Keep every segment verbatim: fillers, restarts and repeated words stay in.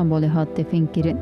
Stenbolê hat tevînkirin.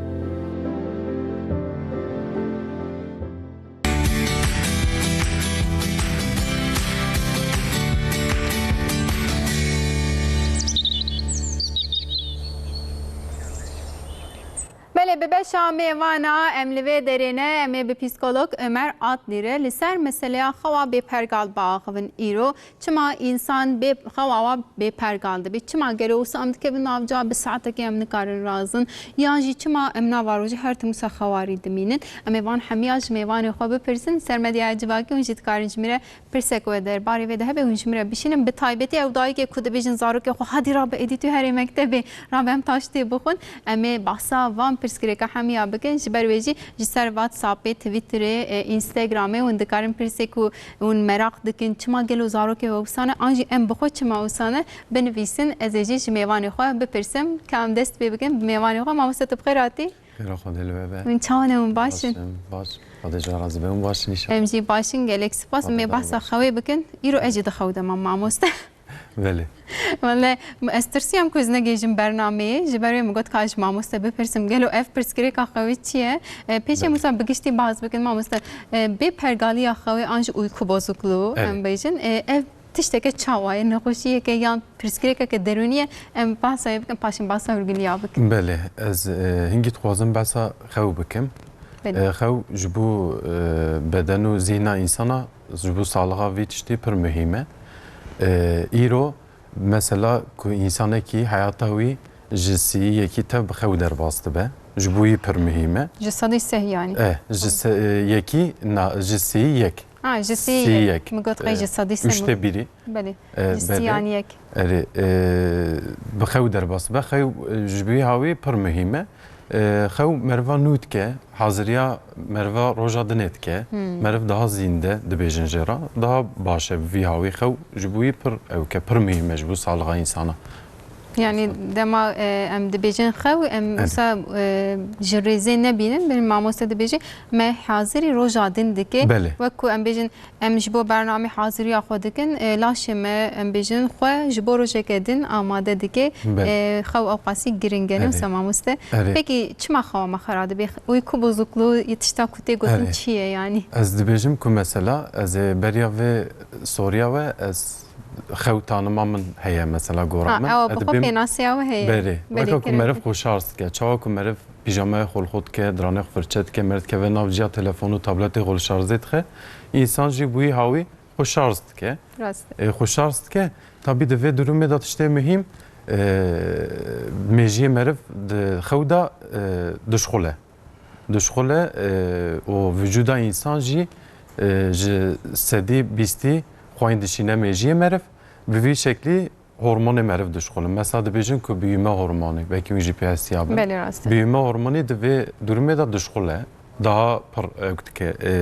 Belê, bi beşa mêvana em li vê derê ne, em ê bi psîkolog Ömer Adlî re li ser meseleya xewa bêpergal biaxivin îro. Çima însan bê xewa wa bêpergal dibe? Çima gelo wisa em dikevin navca bi saetekê em nikarin razin? Yan jî çima em nava rojê her tim wisa xewarî dimînin? Em ê van hemiya ji mêvanê xwe bipirsin, ser medyaya civakî hûn jî dikarin ji min re pirsek we derbarê vê de hebe hûn ji min re bişînin. Bi taybetî ew dayikê ku dibêjin zarokê xwe hadî rabe êdî tu herê mektebê, rabe em taştê bixwin. Em ê behsa van pirsgirêka hemiya bikin. Ji ber wê jî ji ser WhatsAppê, Twitterê, e, Instagramê hûn dikarin pirsê ku hûn meraq dikin, çima gelo zarokê we wisa ne, an jî em bi xwe çima wisa ne, binivîsin. Ez ê jî ji mêvanê xwe bipirsim. Ka em dest pê bikin bi mêvanê xwe. Mamoste, tu bi xêr hatî? Xêra Xwedê li we be. Hûn çawa ne, hûn baş in? Baş im, baş. Xwedê ji we razî be, hûn baş in înşallah. Em jî baş in, gelek spas. Em ê behsa xewê bikin. Îro ez jî di xew de mam, mamoste. Belê. Wele, ez tirsiyam ku ez negihîjim bernameyê. Ji ber wê min got, ka ji mamoste bipirsim, gelo ev pirsgirêka xewê çi ye? E, pêşê Belê. Wisa bi giştî baz bikin, mamoste. E, bê pergaliya xewê an jî uyku bozukluğu, Evet. em bêjin. E, ev tişteke çawa ye? Nexweşiyeke yan pirsgirêkeke derûnî ye? Em behsa wê bikin, paşê behsa hûrgiliya bikin. Belê, ez, e, hingî dixwazim behsa xew bikim. Belê. E, xew ji bo, e, beden û zihna însana, ji bo salixa vî tiştî pir muhîm e. E, îro mesela ku însanekî heyata wî ji sî yekî tev bi xew derbas dibe, ji bo wî pir muhîm e. Ji sedî seh yanî? E, ji se-, e, yekî, na, ji sî yek. Ha, ji sî yek. Sî yek. Min got, qey ji sedî seh. Üçte birî. Belê. E, Ji sî belê. Yanî yek. Erê, e, bi xew derbas be. Xew, e, ji bo wî hawî pir muhîm e. E, xew meriva nû dike, haziriya meriva roja dinê dike. Hmm. Meriv daha zînde dibêjin jê re. Daha baş e bi vî hawî. Xew ji bo wî pir ewk e, pir muhîm e ji bo salixa însana. Yanî dema, e, em dibêjin xew, em Evet. wisa, e, ji rêzê nebînin. Benim mamoste dibêje, me hazirî roja din dike. Belê. Wek ku em bêjin, em ji bo bernamê haziriya xwe dikin, e, laşê me, em bêjin, xwe ji bo rojeke din amade dike. Belê. E, xew ewqasî giring e, Erê. Wisa mamoste. Erê. Pekî çima xewa me xera dibe? Uyku bozukluğu yê tişta ku tê gotin Erê. Çi ye yanî? Ez dibêjim ku mesela ez ê beriya vê soriya we ez xew tanima min heye mesela gora Ha, min. ewa Ez bi xwe dibêm pênaseya we heye. Berê. Belê, Weka ku kerem. Meriv xwe şarj dike. Çawa ku meriv pîjamaya xwe li xwe dike, diranê xwe firçe dike, meriv dikeve nav ciya telefon û tabletê xwe li şarjê dixe. Însan jî bi wî hawî xwe şarj dike. Rast. E, xwe şarj dike. Tabî di vê durumê de tiştê muhîm, e, mêjiyê meriv di xew de, e, dişxule. Dişxule, e, û vücuda însan jî, e, ji sedî bîstî xwayîn dişîne mêjiyê meriv. Bi vî şeklî hormonê meriv dişxulin. Mesela dibêjin ku büyüme hormonî, belkî wî jî pê hestiya bin. Belê, rast e. Büyüme hormonî di vê durumê de dişxule. Daha pir ewk dike, e,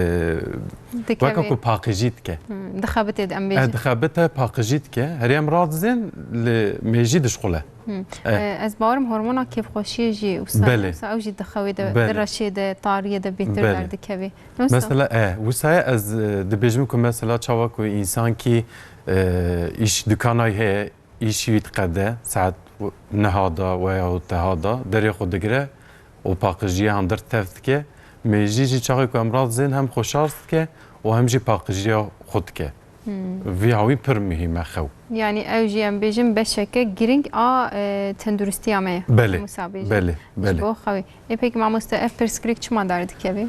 Dikeve. Weka ku paqijî dike. Hmm, dixebitê de em E, bêjin. Dixebite, paqijî dike. Herî em radizên li mêjî dişxule. Hmm. E. E, ez bawerim hormona kêfxweşiyê jî wisa, Belê. Wisa ew jî di xewê de, Belê. Di reşê de, tariyê de bêtir Belê. Derdikeve. Wisa? Mesela, e, wisa ye ez, e, dibêjim ku mesela çawa ku însankî, e, îş dukanay heye, îşî wî diqede, saet niha da weyahût teha da, derê xwe digire û paqijiyê handir tev dike. Mêjî jî çaxê ku em radizên hem xwe şarj dike û hem jî paqijiya xwe dike. Hmm. Vî hawî pir muhîm e xew. Yanî ew jî em bêjin beşeke giring a, e, tenduristiya me ye. Belê, Musa bêjin. Belê, belê. Ji bo xewê. Ê pekî mamoste ev pirsgirêk çima derdikeve?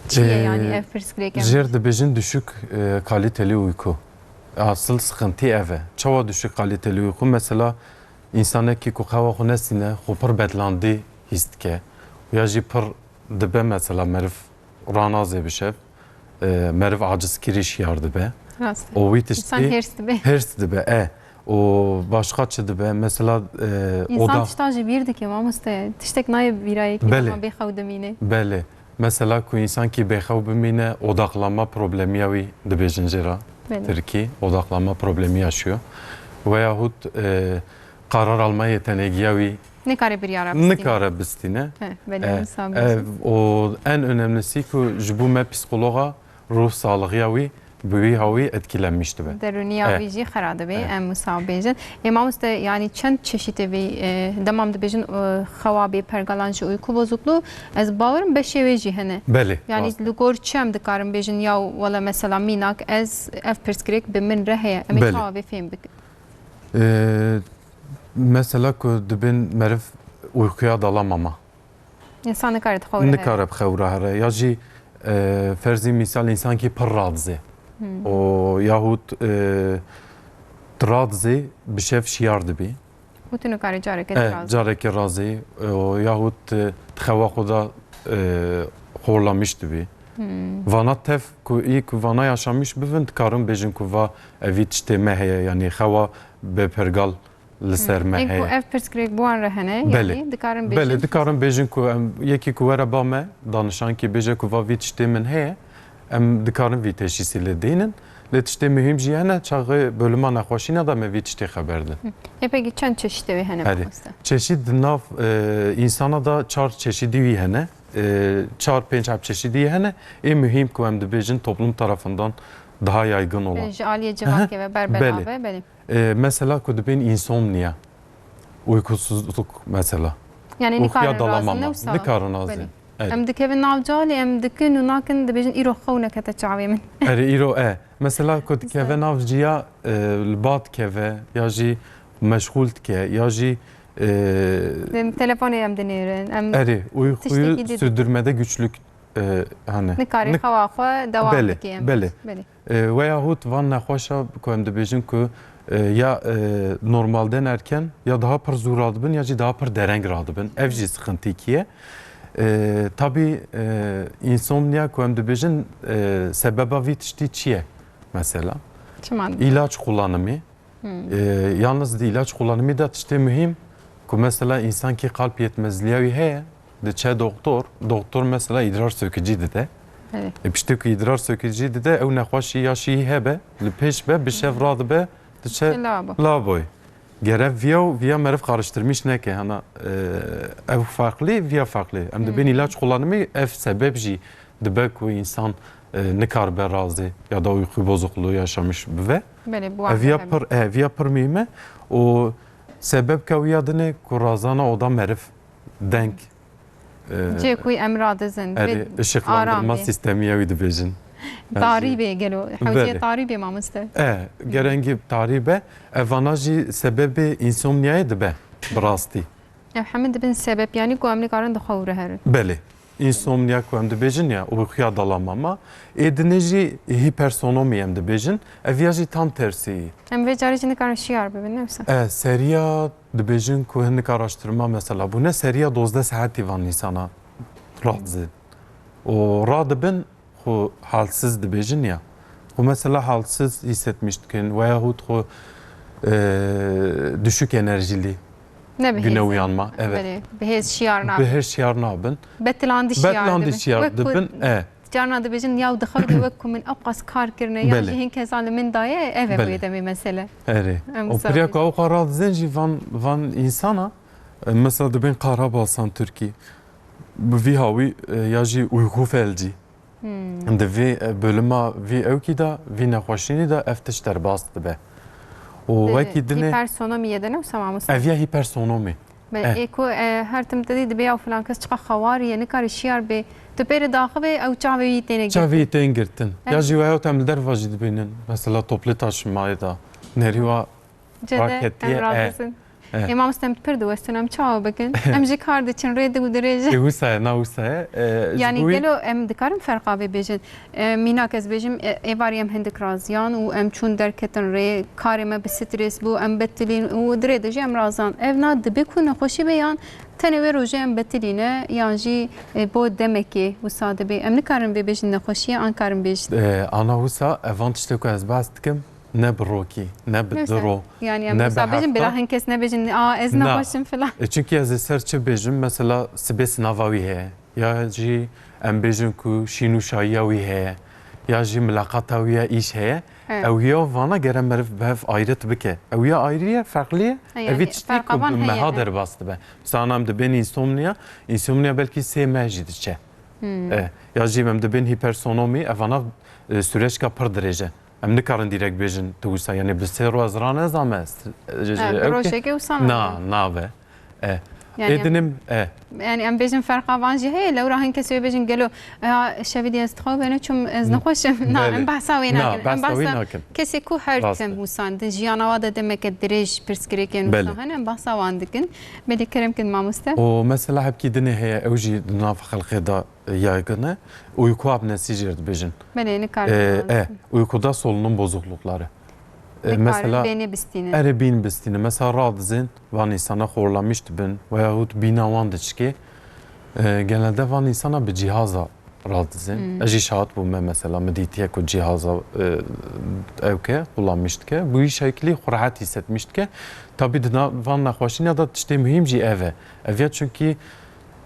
Çi ye Ee, yanî ev pirsgirêk em jêr dibêjin düşük, e, kaliteli uyku. Asıl sıkıntı ev e. Çawa düşük kaliteli uyku? Mesela, însanekî ku xewa xwe nesîne, xwe pir bedlandî hîs dike. Ya jî pir dibe, mesela, meriv ranazê bi şev, e, meriv acizkirî şiyar dibe. Rast e. O wî tiştî Însan hêrs dibe. Hêrs dibe, e. O başka çi dibe? Mesela, e, Însan oda tişta ji bîr dike, mamoste. Tiştek nayê bîra yekî Belê. Dema bê xew dimîne. Belê. Mesela ku însankî bêxew bimîne, odaklama problemiya wî dibêjin jê re. Belê. Tirkî, odaklama problemi yaşıyor. Veyahut, e, karar alma yetenegiya wî Nikare biryara bistîne. Nikare bistîne. He, belê, E, insan e, bêjin. O en önemlisi ku ji bo me psîkologa ruh sağlığı wî bi wî hawî etkilenmiş dibe. Derûniya Evet. Wî jî xera dibe, Evet. Em wisa bêjin. Ê mamoste, yanî çend çeşîtê vî, e, dema em dibêjin, e, xewa bê pergalan ji uyku bozukluğu, ez bawerim beşê wê jî hene. Belê, Yanî rast e. Li gor çi em dikarin bêjin, ya wele mesela mînak ez ev pirsgirêk bi min re heye, em ê Belê. Çawa vê fêm bikin? E, Mesela ku dibên meriv uykuya dalamama. Însan nikare di xew re here. Nikare bi xew re here. Ya jî, e, ferzî mîsal însankî pir radizê. Hmm. O yahut, e, tu radizê bi şev şiyar dibî. Û tu nikare careke E, dirazî. Carekê razê, e, o yahut, e, di xewa xwe de, e, xorlamiş dibî. Hmm. Vana tev ku î ku vana yaşamiş bibin, dikarin bêjin ku va evî tiştê me heye, yanî xewa bêpergal li ser me Ên ku heye. Ev pirsgirêk bi wan re hene, Belê. Yanî dikarin bêjin. Belê, dikarin bêjin ku em yekî ku were ba me, danişankî bêje ku va vî tiştê min heye, em dikarin vî teşîsî lê deynin. Lê tiştê muhîm jî hene, çaxê bölüma nexweşîna de me vî tiştê xeber din. Ê pekî çend çeşitê wê hene Herî. Mamoste? Çeşît di nav, e, însana de çar çeşîdî wî hene. E, çar pênc heb çeşîdî hene. Ê muhîm ku em dibêjin toplum tarafından daha yaygın olan. Ji aliyê civakê ve ber belav be, belê. E, mesela ku dibên insomnia, uykusuzluk mesela. Yani nikarin razin ne wisa? Nikarin razin. Evet. Em dikevin nav calê, em dikin û nakin, dibêjin îro xew nekete çavê min. Erê îro e. Mesela ku dikeve nav ciya, e, li ba dikeve ya jî meşxûl dike ya jî, e, Em telefonê em dinêrin. Em Erê uykuyu sürdürmede güçlük, e, hani. Nikarê xewa xwe dewam bikê em. Belê. E, veyahut van nexweşa ku em dibêjin ku, e, ya, e, normalden erken ya daha pir zû radibin ya jî daha pir dereng radibin. Ev jî sıkıntı ye. E, tabii, e, insomnia ku em dibêjin, e, sebeba vî tiştî çi ye mesela? Çima? İlaç kullanımı. E, yalnız di ilaç kullanımı da tiştê muhîm ku mesela insankî kalp yetmezliği wî heye, diçe doktor, doktor mesela idrar sökücü dide. Evet. E, piştî ku idrar sökücü dide, ew nexweşî ya şî hebe, li pêş be, bi şev radibe, diçe Diçe labo. Laboy. Gere viya û viya meriv karıştırmış neke, hana, e, ev farklı, viya farklı. Em dibên ilaç kullanımı, ev sebep jî dibe ku insan, e, nikaribe razê ya da uyku bozukluğu yaşamış bibe. Belê, bu Ev ya pir, e, viya pir muhîm e. O sebep ke wiya dinê ku razana oda meriv, deng, e, Cê ku em radizin, erê, bê ışıklandırma aram bê. Sistemi ya wî dibêjin. Tarî bê gelo, hewceyê tarî bê mamoste. E, gerengî tarî be. Evana jî sebebê insomniayê dibe bi rastî. Ev hemî dibin sebep, yanî ku em nikarin di xwe re herin. Belê. Insomnia ku em dibêjin ya, uykuya dalamama. Ê dinê jî hipersonomi em dibêjin. Ev ya jî tam tersî. Em vê carê jî nikarin şiyar bibin, ne wisa? E, seriya dibêjin ku hinek araştirma mesela bûne, seriya dozdeh saetî van însana radizin. Û radibin xwe halsiz dibêjin ya. Xwe mesela halsiz hissetmiş dikin veyahut xwe, e, düşük enerjili Ne bi hêz güne in. Uyanma. Evet. Belê, bi hêz şiyar nabin. Bi hêz şiyar nabin. Betilandî şiyar Betilandî dibin. Şiyar Wek ku dibin. E. Carna dibêjin, yaw di xew de wek ku min ewqas kar kirine, ya Belê. Jî hin kesan li min daye, ev e Belê. Bu yê demê mesele. Erê. Em O misafir. Pirya ku ewqa radizên jî van, van însana, e, mesela dibên qarabalsan Tirkî, bi vî hawî, e, ya jî uyku felcî. Hmm. Di vî, e, bölüma vî ewkî de, vî nexweşînî de ev tişt derbas dibe. Û Di wekî dinê hipersonomiye de ne wisa mamoste? Ev ya hipersonomî. Be, Eh. Ê ku, e, her tim te dî dibê ya filan kes çiqa xewarî ye, nikare şiyar bê. Tu pê re daxivê, ew çavê wî têne girtin. Çavê wî tên girtin. Eh. Ya jî weya em li derva jî dibînin. Mesela toplu taşımayê de. Nerî wa Cede, raketiye, em eh. Radizin. Eh. Ê mamoste em pir diwestin, em çawa bikin? Em ji kar diçin, rê di û dirêj e. Ê wisa ye, na wisa ye. Eh, ji Yani bo wî gelo em dikarin ferqa vê bêjin? E, mînak ez bêjim, e, êvarî em hindik raziyan û em çûn derketin rê, karê me bi stres bû, em betilîn û di rê de jî em razan. Ev na dibe ku nexweşî be yan tenê wê rojê em betilîne yan jî, e, bo demekê wisa dibe. Em nikarin vê bêjin nexweşî ye, an karin bêjin. E, ana wisa evan tiştê ku ez behs dikim, ne bi rokî, ne bi Ne wisa? Diro, Yani em ne bi wisa bêjin, hefta. Bila hin kes nebêjin, "A, ez Na. Nexweşim" filan. E, çünkü ez ê ser çi bêjim, mesela sibê sinava wî heye. Ya jî em bêjin ku şîn û şayiya wî heye, ya jî milaqata wî ya îş heye. Evet. Ew ya vana gere meriv bi hev ayret bike. Ew ya ayrî ye, ferqlî ye, Ha, yani evî tiştî ku ferqa van bi meha heye, evet. Derbas dibe. Mesela em dibên insomnia, insomnia belkî sê meh jî diçe. E, ya jî em dibên hipersonomî, evana, e, süreçka pir dirêj e. Em nikarin direkt bêjin tu wisa, yani bi sê roj ez ranezame, e, e, bi ew ke- rojekê wisa na, nabe. E. Yani Ê em dinim, e. Yani em bêjin ferqa van jî heye, lewra hin kesê wê bêjin gelo, e, şevî dî ez dixwe bêne çûm ez nexweş im. Na, Belê. Em behsa wê Na, nakin. Em behsa wê nakin. Kesê ku her Rast tim e. Wisa di jiyana wa de demeke dirêj pirsgirêkên Belê. Wisa hene, em behsa wan dikin. Belê kerem kin mamoste. O mesela hepkî dinê heye, ew jî di nav xelqê de yaygın e. Uyku apnesi jî dibêjin. Belê, nikar E, e, uykuda solunum bozuklukları. E, Dikarin mesela, bênê bistînin. Erê bîn bistînin. Mesela radizên van insana horlamiş dibin veyahut bîna wan diçikê. E, genelde van insana bi cîhaza radizên. Hmm. Ez jî şahid bûme mesela, min dîtiye ku cîhaza, e, ew ke, kullanmış dike. Bu şeklî xwe rehet hissetmiş dike. Tabi di na-, van nexweşîna de tiştê muhîm jî ev e. Ev ya çünkü,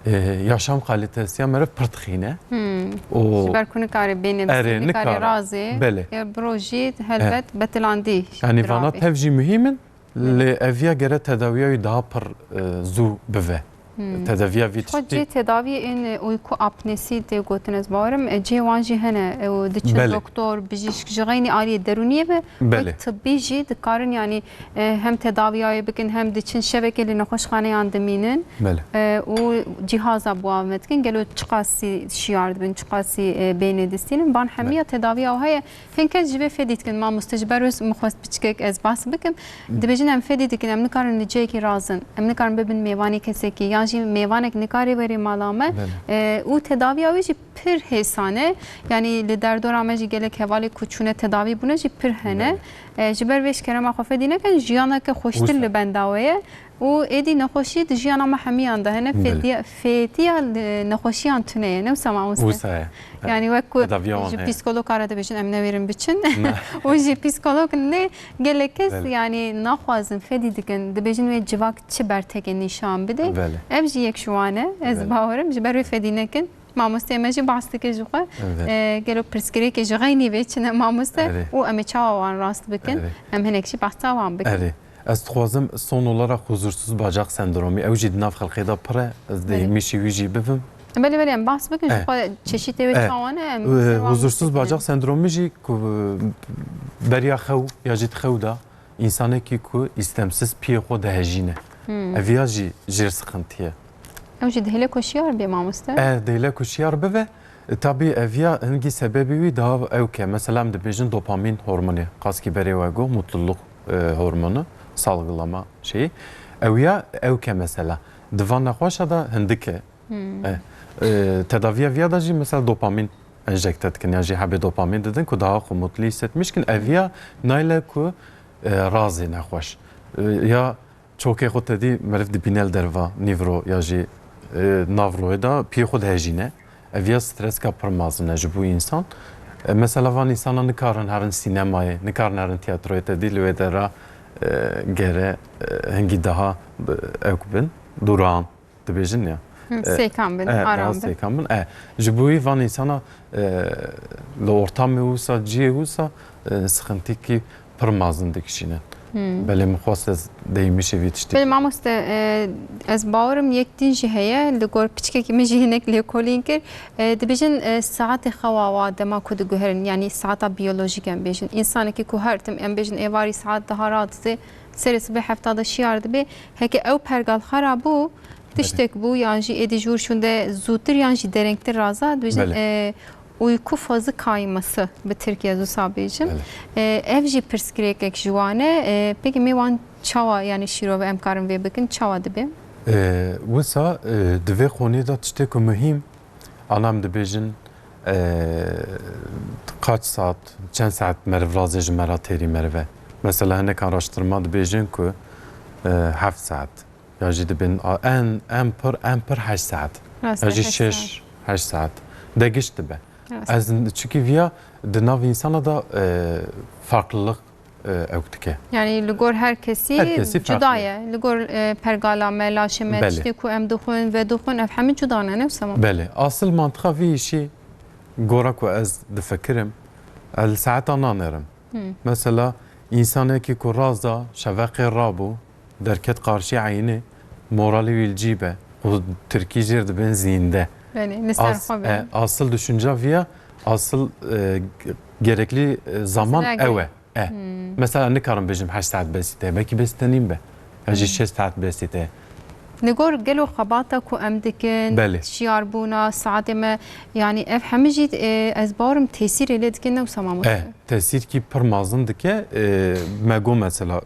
e, yaşam kalitesi ya meriv pir dixîne. Hmm. O Ji ber ku nikare bênê Erê, bistînin, nikare nikare. Razê. Belê. E, bi rojî helbet betilandî Yani vana rabê. Tev jî muhîm in, Belê. Lê ev ya gere tedawiya wî daha pir, e, zû bive. Hmm. Tedaviya vî Xwe tiştî cê tedaviyê ên, e, uyku apnesi tê gotin, ez bawerim, e, cê wan jî hene, e, û diçin Belê. Doktor, bijîşk, ji xeynî aliyê derûniyê ve, Belê. Wek tibbî jî dikarin, yani, e, hem tedaviyayê bikin, hem diçin şevekê li nexweşxaneyan dimînin. Belê. E, û cîhaza bi wan ve dikin, gelo çiqasî şiyar dibin, çiqasî, e, bênê distînin. Ban hemiya Belê. Tedaviya heye. Hin kes ji vê fedî dikin, mamoste, ji ber wê min xwest piçkek ez bas bikim. Dibêjin em fedî dikin, em nikarin li cihekî razin. Em nikarin bibin mêvanê kesekî. Yan jî mêvanek nikare were mala me. Belê. E, û tedaviya wê jî pir hêsan e. Yanî li derdora me jî gelek hevalê ku çûne tedavî bûne jî pir hene. Belê. E, ji ber vê ji kerema xwe fedî nekin, jiyaneke xweştir Wisa. Li benda we ye. Û êdî nexweşî di jiyana me hemiyan de hene. Belê. Fêtiya, fêtiya li nexweşiyan tune ye. Ne wisa mamoste? Wisa ye. Yani wek ku Tedaviya wan ji heye. Psîkolog re dibêjin em newêrin biçin. Ne. Û jî psîkolog ne gelek kes Belê. Yani naxwazin fedî dikin. Dibêjin wê civak çi bertekê nîşan bide. Belê. Ev jî yek ji wan e. Ez Belê. Bawerim ji ber wê fedî nekin. Mamoste me jî bahs dike ji xwe. Evet. E, gelo pirsgirêkê ji xeynî vê çi ne mamoste? Erê. Û em ê çawa wan rast bikin? Erê. Em hinek jî bahsa wan bikin. Erê. Ez dixwazim son olarak huzursuz bacak sendromu, ew jî di nav xelkê de pir e, ez Belê. Dêymişî wî jî bibim. Belê, belê, em bahs bikin, ji Eh. Xwe çeşitê wê Eh. çawa ne, em Eh, huzursuz bacak sendromu jî ku, eh, beriya xew ya jî di xew de, insanekî ku îstemsiz piyê xwe dihejîne. Hmm. Ev ya jî jêr sıkıntı ye. Ew jî dihêle ku şiyar bê, mamoste? Eh, dihêle ku şiyar bibe. E, tabî ev ya hingî sebebê wî daha ew ke, mesela em dibêjin dopamîn hormonê, qaskî berê we got, mutluluk, e, hormonu, salgılama şeyi. Ew ya ew ke mesela. Di van nexweşa de hindik e. Hmm. E, e, tedaviya viya da jî mesela dopamîn enjekte dikin, ya jî hebê dopamîn didin ku daha xwe mutlu hissetmiş kin. Ev ya nayle ku, e, razê nexweş. E, ya çokê xwe te dî meriv dibîne li derva nîvro ya jî, e, nav royê de piyê xwe dihejîne. Ev ya streska pir mezin e ji bo însan. E, mesela van însana nikarin herin sînemayê, nikarin herin tiyatroyê te dî li wê dera, e, gere, e, hingî daha, e, ew bin, duran. Dibêjin ya. Hı, E, sêkan bin, e, aram daha bin. Sêkan bin. E, ji bo wî van însana, e, li ortamê wisa, cihê wisa, e, sıkıntîkî pir mezin dikişînin. Hmm. Belê min xwest ez deymişê vî tiştî. Belê mamoste, e, ez bawerim yek din jî heye, li gor piçkekî min jî hinek lêkolîn kir. E, dibêjin, e, saetê xewa wa dema ku diguherin, yanî saeta biyolojîk em bêjin. Însanekî ku her tim em bêjin êvarî saet deha radizê, serê sibê hefta de şiyar dibê, heke ew pergal xera bû, Tiştek bû, yan jî êdî ji wir şûnde zûtir yan jî derengtir raza, dibêjin, Belê. E, uyku fazı kayması bi Tirkiye zusa bêjin. Belê. E, ev jî pirsgirêkek ji wan e. E, peki me wan çawa, yani şîrove em karin vê bikin, çawa dibe? E, wisa, e, di vê qonê de tiştê ku muhîm, ana em dibêjin, e, kaç saat, çend saat meriv razê ji me re têrî merive. Mesela hinek araştırma dibêjin ku, e, heft saat. Ya jî dibin, a, en, en pir, en pir heşt saet. Rast e, Ya jî heşt şeş, saet. Heşt saet. De giş dibe. Rast e. Ez n-, çünkü viya di nav insana da, e, farklılık, e, ew dike. Yani li gor her kesî Her kesî cuda farklı. Ye. Li gor, e, pergala me, laşê me, Belê. Tiştê ku em dixwin, vedixwin, ev hemî cuda ne, ne wisa ma? Belê. Asıl mantıqa vî işî gora ku ez difikirim, ez li saeta nanerim. Hmm. Mesela, însanekî ku raz da, şeveqê rabû, derket qarşî eynê, moralê wî li cî be, û tirkî jêr dibin zînde. Belê, li ser As-, xwe e, be. Asıl düşünce viya, asıl, e, ge-, gerekli, e, zaman Mesela ew e. E. Mesela nikarim bêjim heşt saet besî te, belkî besî te nîn be. Ya jî şeş saet besî te. Li gor gelo xebata ku em dikin, Belê. şiyarbûna, saetê me, yanî ev hemî jî, e, ez bawerim tesîrê lê dikin, ne wisa mamoste? E, tesîrkî pir mezin dike, e, me got mesela, e,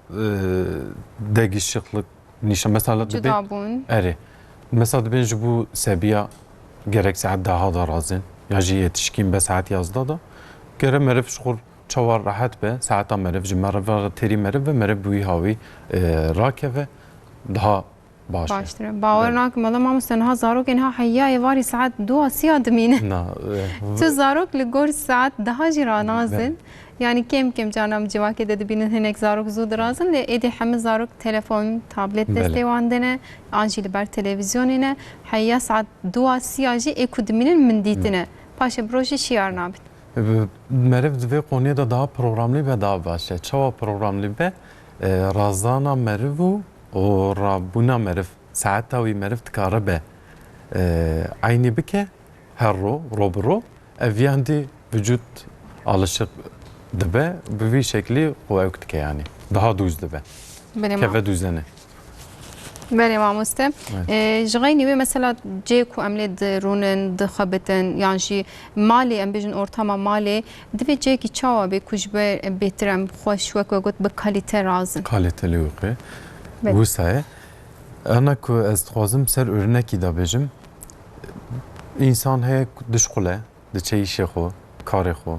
degişiklik nîşan, mesela dibê Cuda bûn. Erê. Mesela dibên ji bo sebiya gerek saet deha da razin, ya jî yetişkîn be saet yazda da. Gere meriv ji xwe çawa rehet be, saeta meriv ji meriv re têrî meriv be, meriv bi wî hawî, e, rakeve, daha baş e. Baştir e. Bawer Belê. nakim, wela mamoste, niha zarokên ha heya êvarî saet dua siya dimîne. Na, e, Tu zarok li gor saet deha jî ranazin. Belê. Yanî kêm kêm carna em civakê de dibînin hinek zarok zû dirazin, lê êdî hemî zarok telefon, tablet Belê. destê wan de ne, an jî li ber televîzyonê ne. Heya saet dua siya jî ê ku dimînin min dîtine. Paşê bi rojê şiyar nabit. Meriv di vê qoniyê de daha programlî be, daha baş e. Çawa programlî be? E, razana meriv û, û rabûna meriv, saeta wî meriv dikare be, e, eynî bike, her ro, ro bi ro, ev yan dî vücut alışık dibe, bi vî şeklî xwe ewk dike yanî. Daha dûz dibe. Belê, Keve mam. dûzene. Belê mamoste. Evet. Ee, ji xeynî wê mesela cê ku em lê dirûnin, dixebitin, yan jî malê, em bêjin ortama malê, divê cêkî çawa bê ku ji ber bêtir em xweş, wek we got, bi kalîte razin? Kaliteli wê. Belê. Wisa ye. Ana ku ez dixwazim ser örnekî de bêjim. Însan heye ku dişqule, diçe îşê xwe, karê xwe.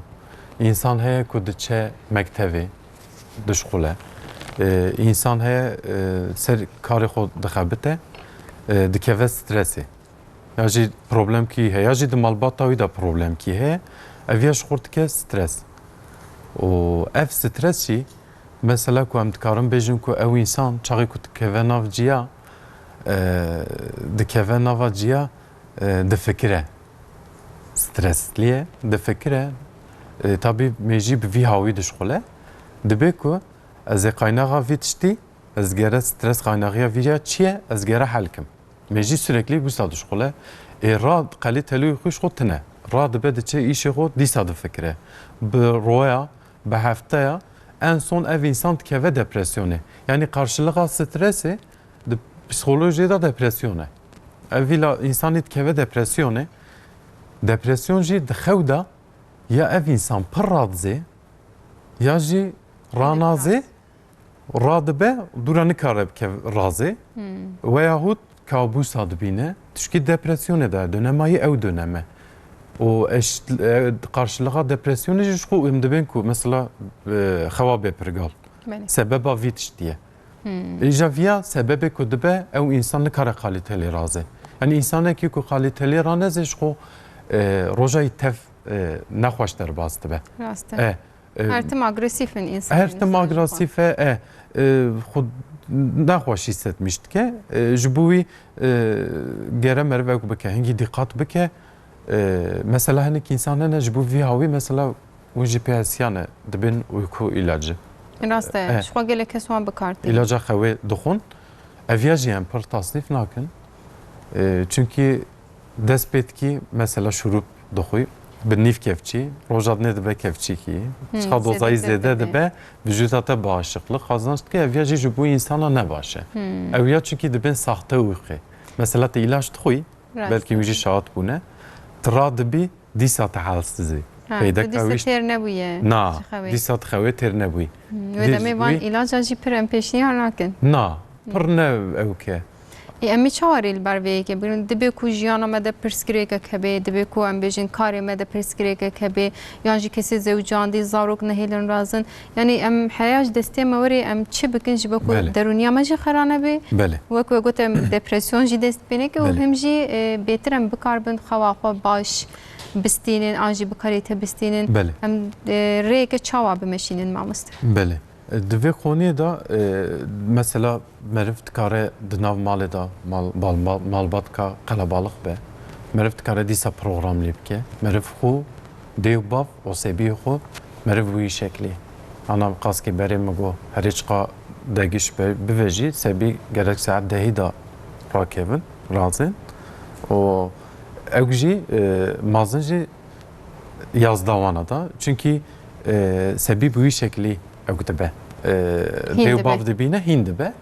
Însan heye ku diçe mektevê, dişqule. Ee, însan heye, e, ser karê xwe dixebite, e, dikeve stresê. Ya jî problemkî heye, ya jî di malbata wî de problemkî heye. Ev ya ji xwe dike stres. Û ev stres jî, mesela ku em dikarin bêjin ku ew însan çaxê ku dikeve nav ciya, e, dikeve nava ciya, e, difikire. Stresliye, difikire. E, tabî mêjî bi vî hawî dişxule. Dibe ku ez ê qaynaxa vî tiştî, ez gere stres qaynaxiya vî ya çi ye, ez gere hel kim. Mêjî sürekli wisa dişxule. Ê ra qelî telûyê xwe ji xwe tine. Ra dibe diçe îşê xwe dîsa difikire. Bi roya, bi hefteya, en son ev însan dikeve depresyonê. Yanî qarşılığa stresê di psîkolojiyê de depresyon e. Ev vîla însanî dikeve depresyonê. Depresyon jî di xew de ya ev însan pir radizê, ya jî ranazê, radibe, dûra nikare bike razê, Hmm. veyahut kabûsa dibîne, tişkî depresyonê de, dönema yî ew döneme. Û eş-, e, qarşılığa depresyonê jî ji xwe em dibên ku mesela, e, xewa bê pirgal. Belê. Sebeba vî tiştî ye. Hmm. Îja viya sebebê ku dibe ew însan nikare kalîtelê razê. Yanî însanekî ku kalîtelê ranezê ji xwe, e, roja yî tev, e, nexweş derbas dibe. Rast e. E, E, Her tim agresîf in însan. Her tim agresîf e, e, e, xwe nexweş hîsetmîş dike. E, ji bo wî, e, gere meriv ew bike, hingî dîqat bike. E, mesela hinek însan hene ji bo vî hawî mesela hûn jî pê hesiyane dibin uyku ilacı. Rast e, E. ji xwe gelek kes wan bi kar tînin. Îlaca xewê dixwin. Ev ya jî em pir tasnîf nakin. E, çunkî dest pê dikî, mesela şurûp dixwî, bi nîv kevçî, roja dinê dibe kevçîkî. Hmm, Çiqa dozayî zêde zêde dibe. dibe, vücuda te bağışıklık qazanç dike, ev ya jî ji bo însana ne baş e. Hmm. Ew ya çunkî dibên saxte wîqê. Mesela te îlaç dixwî, Rast. belkî wî jî şahid bûne. Tu radibî, dîsa te halsizî. Ha, Peydeka tu dîsa wî têr nebûye. Na, Ji xewê. dîsa tu xewê têr nebûyî. Hmm, wê Dîs-, demê van wî- îlaca jî pir em pêşniyar nakin. Na, pir ne ewke. Ê, em ê çawa rê li ber vê yekê bigirin? Dibe ku jiyana me de pirsgirêkek hebe, dibe ku em bêjin karê me de pirsgirêkek hebe, yan jî kesê zewicandî, zarok nehêlin razin. Yanî em heya ji destê me werê em çi bikin ji bo ku Belê. derûniya me jî xera nebe? Belê. Wek we got em depresyon jî dest pê neke û Belê. him jî, e, bêtir em bikarbin xewa xwe baş bistînin, an jî bi kalîte bistînin. Belê. Em, e, rêyeke çawa bimeşînin mamoste? Belê. Di vê qoniyê de, e, mesela meriv dikare di nav malê de mal, bal, mal, malbatka qelebalix be. Meriv dikare dîsa programlî bike. Meriv xwe, dê û bav, osebiyê xwe, meriv wî şeklî. Ana qaskê berê min got, herê çiqa degiş be, bive jî, sebî gerek saet dehî de rakevin, razin. Û Ew jî, e, mazin jî yazda wana da. Çunkî, e, sebî bi wî şeklî ew dibe. E, Hîn dê û dibe. Bav dibîne, hîn dibe.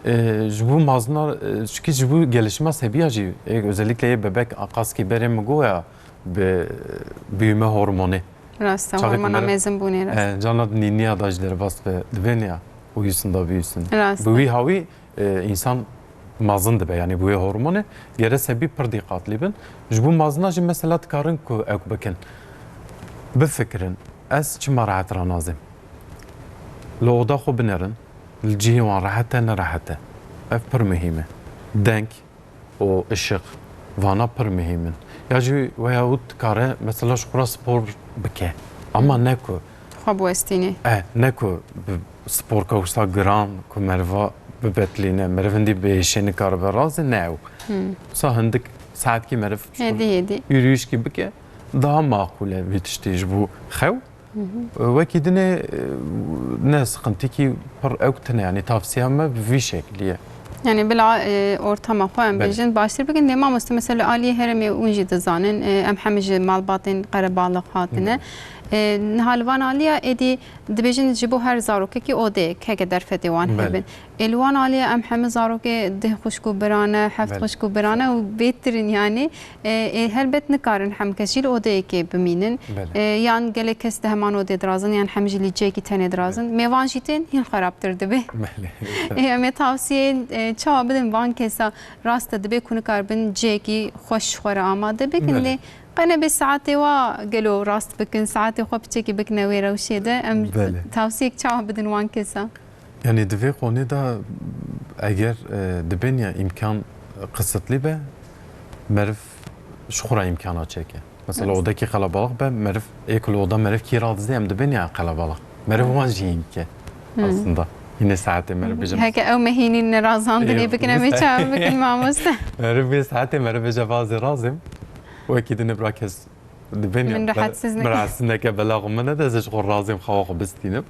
E, ji bo mazina, e, çunkî ji bo gelişima sebiya jî, e, özellikle yê bebek a qaskî berê min goya bi büyüme hormonê. Rast e, çaxê ku hormona meriv, mezinbûnê, rast. E, cana nîniya da jî derbas be, divê niya û yusin da biyusin. Rast e. Bi wî hawî, e, însan mezin dibe, yanî bi wê hormonê gere sebî pir dîqatlî bin. Ji bo mezina jî mesela dikarin ku ew bikin. Bifikirin, ez çima rehet ranazêm? Li oda xwe binerin, li cihê wan rehet e, nerehet e. Ev pir muhîm e. Deng, û işiq. Vana pir muhîm in. Ya jî weya û dikare mesela ji xwe re spor bike. Ama ne ku Xwe biwestînê. E, ne ku bi sporka wisa giran ku meriva bibetilîne, meriv hindî bi hêşê nikaribe razê, ne ew. Hmm. Wisa hindik saetkî meriv Hêdî, hêdî. Yürüyüşkî bike, daha maqûl e vî tiştî ji bo xew. Hı hı. Wekî dinê, e, ne sıkıntı ki pir ew tine, yani tavsiye me bi vî şekliye. Yani bila, e, ortama xwe em Belê. Bêjin baştir bikin. Lê mamoste mesela aliyê herêmê hûn jî dizanin, e, em hemî ji malbatên qerebalix hatine. Belê. E, niha li van aliya êdî dibêjin ji bo her zarokekî odeyek heke derfetê wan Belê. Hebin. Ê li wan aliyê em hemî zarokê deh xwişk û biran e, heft Belê. Xwişk û biran e û bêtir in yanî, e, ê helbet nikarin hemkes jî li odeyekê bimînin. Belê. E, yan gelek kes di heman odê dirazin, yan hemî jî li cihekî tenê dirazin. Belê. Mêvan jî tên, hîn xerabtir dibe. Belê. Ê, em ê tavsiyeyên, e, çawa bidin van kesa rast e, dibe ku nikaribin cihekî xweş ji xwe re amade bikin. Belê. Lê qe nebe saetê wa gelo rast bikin, saetê xwe piçekî bikine wê rewşê de. Em Belê. Tavsiyek çawa bidin wan kesa? Yani di vê qonê de eger, e, dibên ya îmkan qisitlî be, meriv ji xwe re îmkana çêke. Mesela Rast. Odekî qelebalix be, meriv ê ku li oda meriv kî radizê em dibên ya qelebalix. Meriv wan jî hîn bike Hmm. aslında. Yine saetê meriv bijim. Heke ew me hînî nerazandinê Ê, bikin, em ê çawa bikin mamoste? Meriv vê saetê meriv bêje vazê razim. Wekî dinê bira kes Dibên ya, Min be-, rahatsiz neke. Min rahatsiz neke, belaxo min nede, ez ê ji xwe razêm xewa xwe bistînim.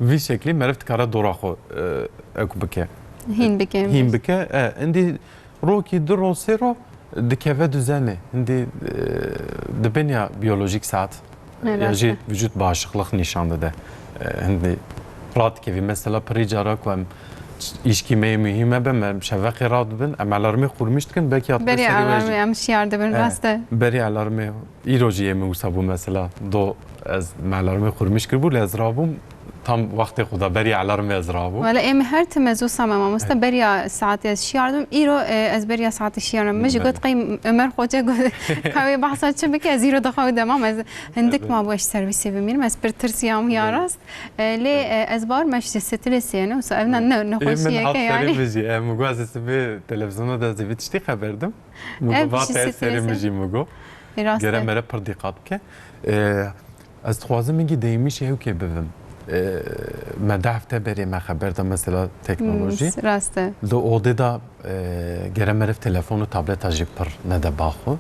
Vî şeklî meriv dikare dora xwe, e, ew bike. Hîn bike. Hîn bike, e, indî rokî du ro, sê ro dikeve duzenê. Hindî, e, dibên ya biyolojîk saet, Ne ya jî rast e. Vücut bağışıklık nîşan dide. E, hindî radikevî. Mesela pirî cara ku em îşkî me yê muhîm e be, me şeveqê radibin, em alarmê qurmîş dikin, belkî ya Berî serê we jî. Alarmê em şiyar dibin, E, rast e. Berî alarmê. Îro jî yê min wisa bû mesela, do ez me alarmê qurmîş kiribû, lê ez rabûm, tam wextê xwe da berî alarmê ez rabûm. Wele ê min her tim ez wisa me mamoste, Hey. Beriya saetê ez şiyar dibim. Îro, e, ez beriya saetê şiyar dibim. Min jî Belê. Got qey Ömer Xoca got, ka wê behsa çi bike, ez îro dixew demam, ez hindik Belê. Ma bû ez servîsê bimînim, ez pir tirsiyam ya Belê. Rast. E, lê, Belê. E, ez bawer me ji stresê ne, wisa ev ne, ne, Ê min nexweşiyeke hat serê yani. Min jî, e, min got ez ê sibê televizyona de ez ê vî tiştî xeber dim. Min Ev got, va jî te serê strese. Min jî min got. Ê, rast Gere e. Mere pir dîqat bike. E, ez dixwazim hingî deyimîşê hewkê bibim. E, me deh hefte berê me xeber da mesela teknolojî. Hmm, rast e. Di odê da, e, gere meriv telefon û tableta jî pir nede ba xwe.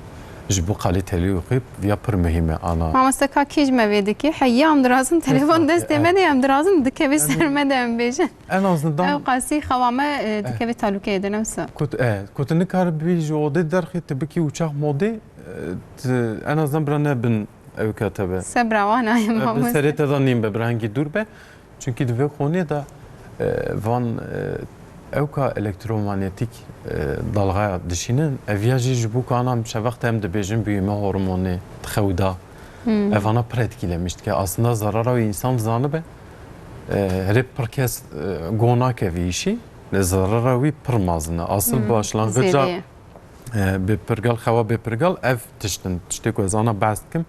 Ji bo kalîtelî û xwe ya pir muhîm e ana. Mamoste ka kî ji me vê dikê? Heya em dirazin telefon Esa, destê e. Me de em dirazin dikeve ser me de em bêjin. En azından Ew qasî xewa me, e, dikeve talûkeyê de, ne wisa? Ku tu, e, ku tu nikaribî ji odê derxî, tu bikî uçak modê, e, tu en azından bira ne bin ew ka te be. Sebra wan a ye E, bi mamoste. Serê te de nîn be, bira hingî dûr be. Çünkü di vê qonê de, e, van, e, ew ka elektromanyetik, e, dalgaya dişînin, ev ya jî ji bo ku ana em şeveq te em dibêjin büyüme hormonê, xew da. Hmm. Ev ana pir etkilemiş dike. Aslında zarara wî însan zanibe, e, herê pir kes, e, go nake vî îşî, lê zarara wî pir mezin e. Asıl Hmm, başlangıca, zêde ye. e, bê pirgal, xewa bê pirgal ev tişt in. Tiştê ku ez ana behs dikim,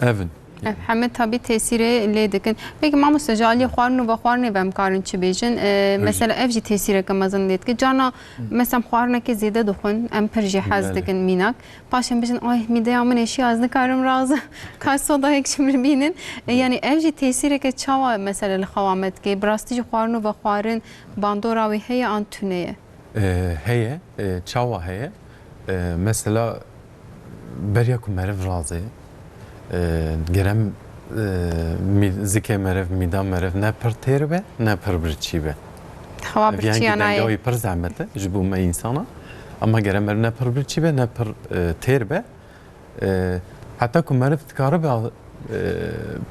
ev in. Ev heme tabî tesîrê lê dikin. Peki mamoste, ji aliyê xwarin û vexwarinê ve em karin çi bêjin? E, Ev jî. Mesela ev jî tesîreke mezin lê dike. Carna, Hı. Mesela xwarinekê zêde dixwin, em pir jî hez Belê. Dikin mînak. Paşê em bijin, "Ay, mîdeya min êşiya, ez nikarim razim." Ka sodayek ji min bînin. E, Hı. Yanî ev jî tesîreke çawa mesela li xewa me dike? Bi rastî jî xwarin û vexwarin bandora wê heye an tune ye? E, heye, e, çawa heye? E, mesela beriya ku meriv razê, e, gerem, e, mî-, zikê meriv, mîda meriv ne pir têr be, ne pir birçî be. Xewa Ev yengî birçiya nayê. Denga wî pir zehmet e ji bo me însana. Ama gere meriv ne pir birçî be, ne pir, e, têr be. E, heta ku meriv dikaribe, e,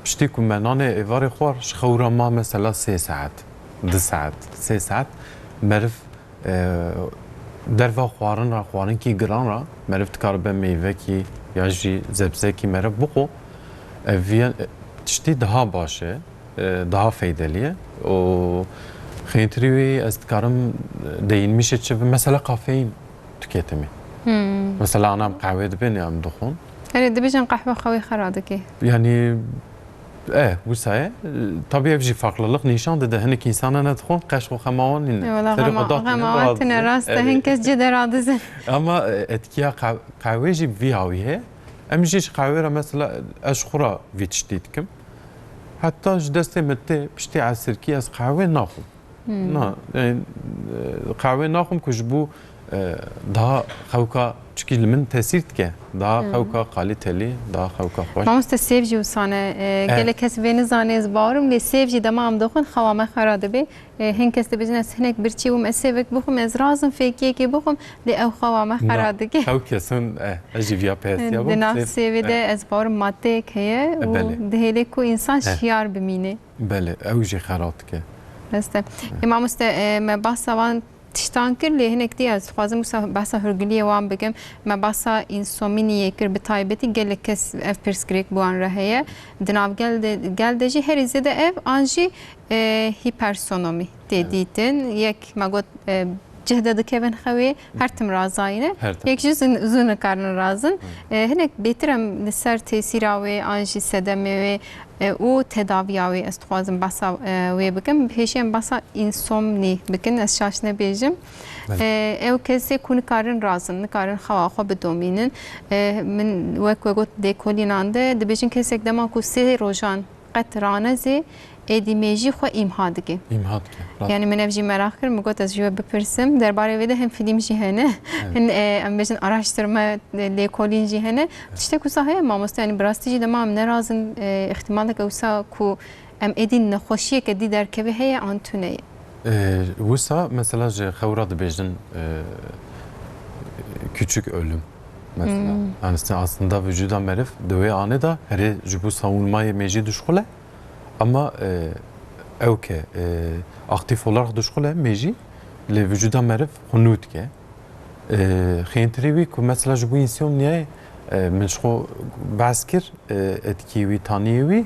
piştî ku me nanê êvarê xwar, ji xew re ma mesela sê saet, du saet, sê saet meriv, e, derva xwarin re, xwarinkî giran re, meriv dikaribe meyvekî ya jî zebzekî meriv bixwe. Ev viya, e, tiştî daha baş e, e, daha feydelî ye. Û xêntirî wî ez dikarim, e, deyînmişê çi bi, mesela kafeîn tüketimî. Hmm. Mesela ana em qehwê dibên ya em dixwin. Erê, dibêjin qehwe xewê xera dike. Yanî, e, wisa ye. Tabî ev jî farklılık nîşan dide. Hinek însana ne dixwin, qeş xwe xema wan nîne. E, wela Serê xema, xwe datîne, xema wan tine, rast e, erê. Hin kes cide radizin. Ama, e, etkiya qe-, qehwê jî vî hawî heye. Em jî ji qehwê re mesela ez ji xwe re vî tiştî dikim. Heta ji destê min tê piştî esirkî ez qehwê naxwim. Hmm. Na, e, e, qehwê naxwim ku ji bo, e, daha xewka çikî li min tesîr dike. Daha Hmm. xewka kalîtelî, daha xewka xweş. Mamoste, sêv jî wisa ne, e, Eh. gelek kes vê nizane, ez bawerim, lê sêv jî dema em dixwin xewa me xera dibe. E, hin kes dibêjin, ez hinek birçî bûm, ez sêvek bixwim, ez razim fêkiyekê bixwim, lê ew xewa me Na, xera dike. Ew kesin, eh, ez jî viya peyestiya bûm. Di nav Sêv, sêvê de eh. ez bawerim maddeyek heye û Eh, belê. dihêle ku însan Eh. şiyar bimîne. Belê, ew jî xera dike. Rast e. Eh. Ê mamoste, e, me bahsa van tiştan kir, lê hinek dî ez dixwazim wisa behsa hûrgiliyê wan bikim. Me behsa însominiyê kir, bi taybetî gelek kes ev pirsgirêk bi wan re heye. Di nav gel de, gel de jî herî zêde ev an jî, e, hipersonomî tê Evet. dîtin. Yek me got, e, cih de dikevin xewê, her tim razayî ne. Her tim. Yek jî zû, zû nikarin razin. Evet. E, hinek bêtir em li ser tesîra wê an jî sedemê wê, e, û tedaviya wê ez dixwazim behsa, e, wê bikim. Pêşî em behsa însomnî bikin, ez şaş nebêjim. Belê. E, ew kesê ku nikarin razin, nikarin xewa xwe bidomînin. E, min wek we got lêkolînan de dibêjin kesek dema ku sê rojan qet ranezê, êdî mêjî xwe îmha dike. Îmha dike, rast. Yani min ev jî meraq kir, min got ez ji we bipirsim. Derbarê wê de hem fîlm jî hene, Evet. hin, e, em bêjin araştirme, e, lêkolîn jî hene. Evet. Tiştek wisa heye mamoste, yani bi rastî jî dema em nerazin, e, îhtimaleke wisa ku em êdî nexweşiyeke dî derkeve heye an tune ye? E, wisa mesela ji xew re dibêjin, e, küçük ölüm mesela. Hmm. Yani aslında vücuda meriv di wê anê de herê ji bo savunmayê mêjî dişxule. Ama, e, ew ke, e, aktif olarak dişxule mêjî, lê vücuda meriv xwe nû dike. E, xêntirî wî ku mesela ji bo însomniyayê, e, min ji xwe behs kir, e, etkî wî, taniyê wî,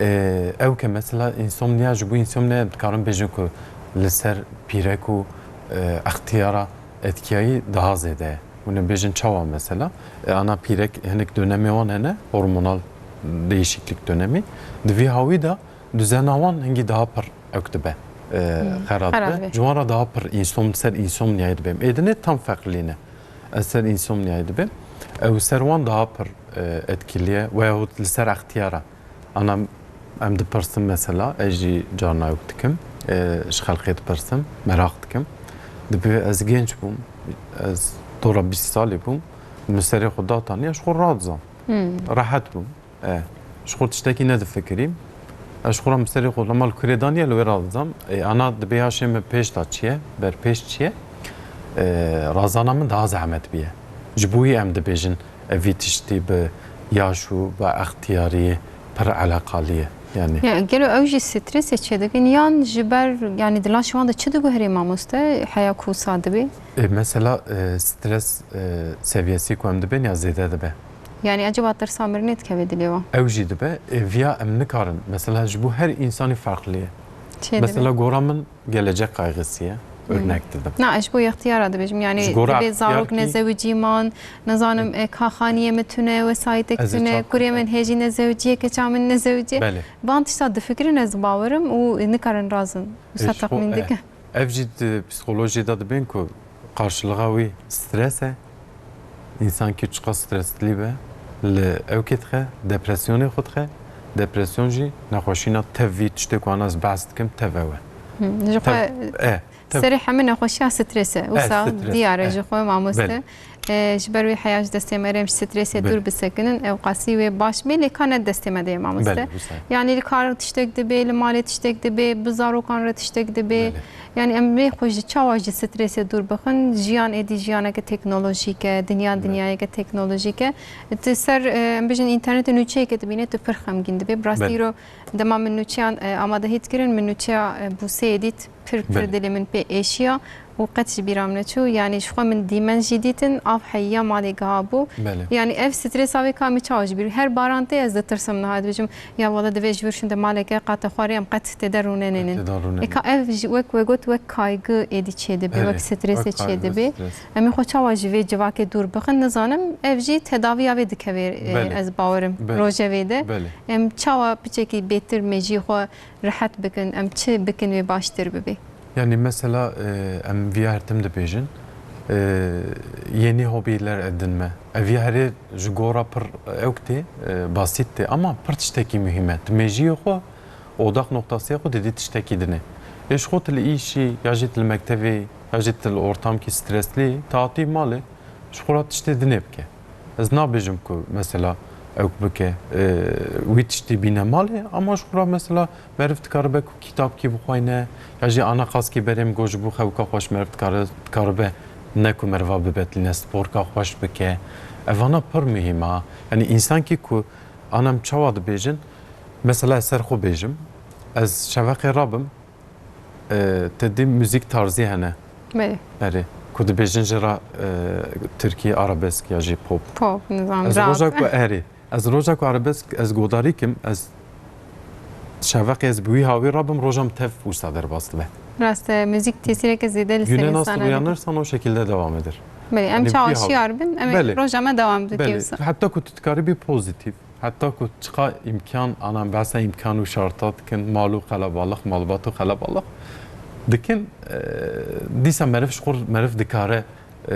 e, ew ke mesela însomniya, ji bo însomniya dikarin bêjin ku li ser pîrek û, e, extiyara etkiyayî daha zêde ye. Hûn ê bêjin çawa mesela? E, ana pîrek hinek dönemê wan hene, hormonal değişiklik dönemi. Di vî hawî de duzena wan hingî daha pir ewk dibe, e, Hmm. xera dibe. Xera dibe. Ji wan re daha pir însom-, ser însomniyayê dibe. Êdinê tam feqilî ne. Ez ser însomniyayê dibêm. Ew ser wan daha pir, e, etkilî ye. Weyahût li ser extiyara. Ana em dipirsin mesela, ez jî carna ewk dikim. E, ji xelkê dipirsim, meraq dikim. Dibe ez genç bûm, ez dora bîst salî bûm. Min serê xwe dataniye, ji xwe radizam. Hmm. Rehet bûm. E, ji xwe tiştekî nedifikirîm. Ez ji xwe re min serê xwe lema li kurê daniye, li wê radizam. E, ana dibê yaşê min pêş de çi ye, ber pêş çi ye? E, razana min daha zehmet bûye. Ji bo wî em dibêjin, e, vî tiştî bi yaş û bi extiyariyê pir eleqalî ye. Yani. Ya, gelo ew jî stresê çêdikin yan ji ber, yani di laşê wan de çi diguherê mamoste, heya ku wisa dibê? E, mesela, e, stres, e, seviyesî ku em dibên ya zêde dibe. Yani acaba tirsa mirinê dikeve dilê wan? Ew jî dibe. E, viya em nikarin. Mesela ji bo her însanî farklı ye. Çê dibe. Mesela gora min gelecek kaygısı ye. Hmm. Örnek dedim. Na, ez ji bo extiyara dibêjim. Yani Ji gora dibê zarok extiyar kî nezewicî man, nizanim, e, kaxaniyê min tune, wesayîtek Ez ê tune, çap kurê min hêjî nezewicî ye, keça min nezewicî ye. Belê. Van tişta difikirin ez bawerim û nikarin razin. Wisa E, ji xwe, texmîn e, dikin. Ev jî di psîkolojiyê de dibên ku karşılığa wî stres e. Însan kî çiqas streslî be, li ewkê dixe, depresyonê xwe dixe. Depresyon jî nexweşîna tev vî tiştê ku ana ez behs dikim, tev ew e. Hı, ji Tev, xwe e, tev. serê hemî nexweşiya stres e. E, Wisa stres, diyar e e. ji xwe mamoste. Belê. E, ji ber wê heya ji destê me re em ji stresê Belê. dûr bisekinin, ew qasî wê baş bê, lê ka ne destê me de ye mamoste. Belê, wisa. Yanî li kar tiştek dibe, li malê tiştek dibe, bi zarokan re tiştek dibe. Belê. Yanî em wê xwe ji çawa ji stresê dûr bixin, jiyan êdî jiyaneke teknolojîk e, dinya Belê. dinyayeke teknolojîk e. Tu ser, e, em bijin înternetê nûçeyeke dibîne, tu pir xemgîn dibê. Bi rastî Belê. îro dema min nûçeyan, e, amadehî dikirin, min nûçeya, e, Bûseyê dît. Pir pir Belê. dilê min pê êşiya û qet ji bîra min neçû. Yanî ji xwe min dîmen jî dîtin, av heyiya malê giha bû. Belê. Yanî ev stresa wê ka min çawa ji bîr. Her baran tê ez ditirsim niha dibêjim, ya wele divê ji vir şûnde maleke qate xwarê em qet tê de rûnenênin. Tê de rûnenênin. Ê ka ev ji wek we got wek kaygı êdî çêdibê, Belê. wek strese Wek kaygı, çêdibê. stres. Em ê xwe çawa ji vê civakê dûr bixin nizanim. Ev jî tedaviya vê dikeve, e, Belê. ez bawerim Belê. rojevê de. Belê. Em çawa piçekî bêtir mejiyê xwe rehet bikin, em çi bikin wê baştir bibe? Yanî mesela, e, em viya her tim dibêjin, e, yeni hobiler edinme. Ev ya herê ji gora pir ewk tê, e, basit tê, ama pir tiştekî muhîm e. Tu mêjiyê xwe, odak noktası xwe didî tiştekî dinê. Ê ji xwe tu li îşî, ya jî tu li mektevê, ya jî tu li ortamkî streslî, tu hatî malê, ji xwe re tiştê dinê bike. Ez nabêjim ku mesela ewk bike, e, wî tiştî bîne malê, ama ji xwe re mesela meriv dikaribe ku kitabkî bixwayne, ya jî ana qazkî berê min got ji bo xewka xweş meriv dikare-, dikaribe ne ku meriva bibetilîne, sporka xweş bike. Evana pir muhîm a. Yanî însankî ku ana em çawa dibêjin, mesela ez ser xwe bêjim, ez şeveqê rabim, E, te dî muzîk tarzî hene. Belê. Erê. Ku dibêjin jê re, e, tirkî, arabesk ya jî pop. Pop, nizam, Ez rap. roja ku, erê. Ez roja ku arabesk ez godarî kim, ez şeveqê ez bi wî hawî rabim, roja min tev wisa derbas dibe. Rast e, muzîk tesîreke zêde li ser Güne nasıl insana dike. uyanırsan o şekilde devam eder. Belê, em Yani çawa bir hal- şiyar bin, em Belê. roja me devam dike Belê. wisa. Heta ku tu dikarî bî pozitif. Heta ku çiqa îmkan, ana behsa îmkan û şarta dikin, mal û qelebalix, malbat û qelebalix dikin, e, dîsa meriv ji xwe, meriv dikare, e,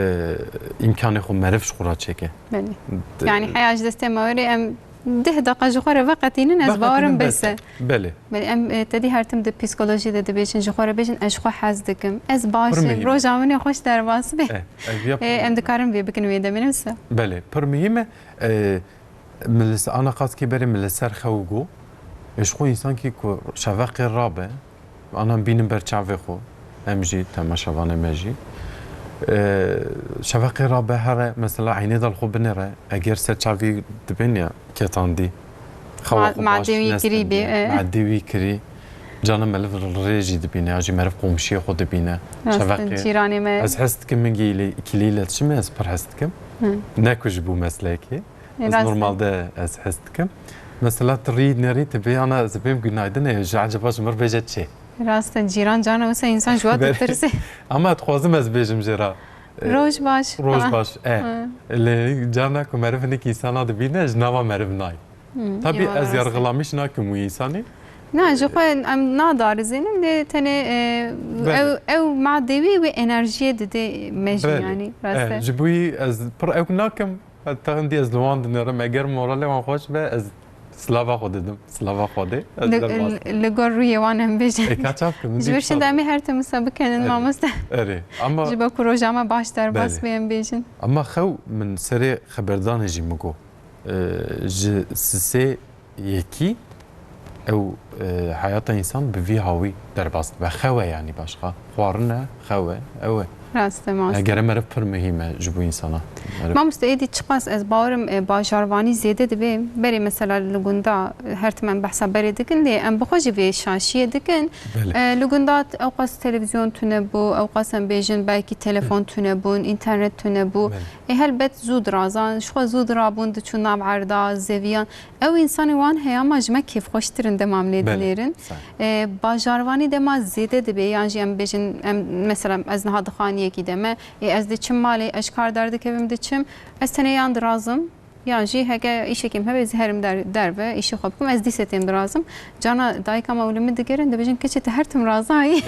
îmkanê xwe meriv ji xwe re çêke. Belê. D- Yanî heya ji destê me were em deh deqa ji xwe re veqetînin, ez Veqetînin bawerim bes bes e. e. Belê. Belê, em, e, te dî her tim di psîkolojî de dibêjin, ji xwe re bêjin, ez ji xwe hez dikim, ez baş Pir im, muhîm e. roja min ê xweş derbas be. Eh, ev ya E, em dikarin vê bikin wê demê, ne wisa? Belê, pir muhîm e. E, Min li ser, ana qas kê berê min li ser xew got, ji xwe însankî ku şeveqê rabe, ana bînin ber çavê xwe, em jî, temaşevanê me jî. Ee, şeveqê rabe here, mesela eynê de li xwe binêre, eger ser çavî dibên ya ketandî, xewa Ma-, xwe baş madê wî kirî bê, nestendî, e. Madê wî kirî, cana meriv rê jî dibîne, ya jî meriv qomşiyê xwe dibîne. Rast in, Şeveqê, cîranê me. Ez hez dikim min gî îlê-, ikili îletişimê ez pir hez dikim. Hı. Ne ku ji bo meslekê. Ez Rast e. normalde ez hez dikim. Mesela tu rî nerî tu bê ana ez bêm günaydin e, ji eceba ji mir bêje çê. Rast e, cîran carna wisa însan ji we Belê. ditirse. Ama dixwazim ez bêjim jê re. E, Roj baş. Roj Ha. baş, e. Ha. Lê carna ku meriv hinek însana dibîne, ji nava meriv nayê. Hmm, Tabii eyvallah, ez rast e. yargılamış nakim wî însanî. Na, ji xwe em nadarizînin, lê tenê, e, Belê. ew, ew madewî wê enerjiyê dide me jî, Belê. yanî, rast e. E, ji bo wî ez pir ewk nakim. Heta hindî ez li wan dinêrim, eger moralê wan xweş be, ez silava xwe didim, silava Xwedê, ez Li, derbas li, li gor rûyê wan em bêjin. E, ka çav kim, Ji hindî vir şinde çav em ê her tim wisa bikenin, Erê. mamoste. Erê, ama Ji bo ku roja me baş derbas Belê. bê em bêjin. Ama xew min serê xeberdanê jî min got. E, ji sisê yekî ew, e, heyata însan bi vî hawî derbas dibe. Xew e, yanî başqa. Xwarin e, xew e, ew e. Rast e, mamoste. E, gere meriv pir muhîm e ji bo însana. Meriv Mamoste, êdî çiqas ez bawerim, e, bajarvanî zêde dibe. Berê mesela li gunda, e, her tim em behsa berê dikin, lê em bi xwe jî vê şaşiyê dikin. Belê. E, li gunda t-, ew qas televîzyon tune bû, ew qas em bêjin belkî telefon tune bûn, înternet tune bû. Belê. Ê helbet zû dirazan, ji xwe zû dirabûn diçûn nav erda, zeviyan. Ew însanê wan heye, ama ji me kêfxweştir in dema em lê Belê, dinêrin. sağ ol. Ê, bajarvanî dema zêde dibe, yan jî em bêjin, em, mesela ez niha di xaniyekî de me, ê, ez diçim malê, ez ji kar derdikevim diçim, ez tenê yan dirazim, Yan jî heke îşekê min hebe ez herim der-, derve, îşê xwe bikim, ez dîse têm dirazim. Cana dayika me û li min digerin, dibêjin, "Keçê, tu her tim razayî."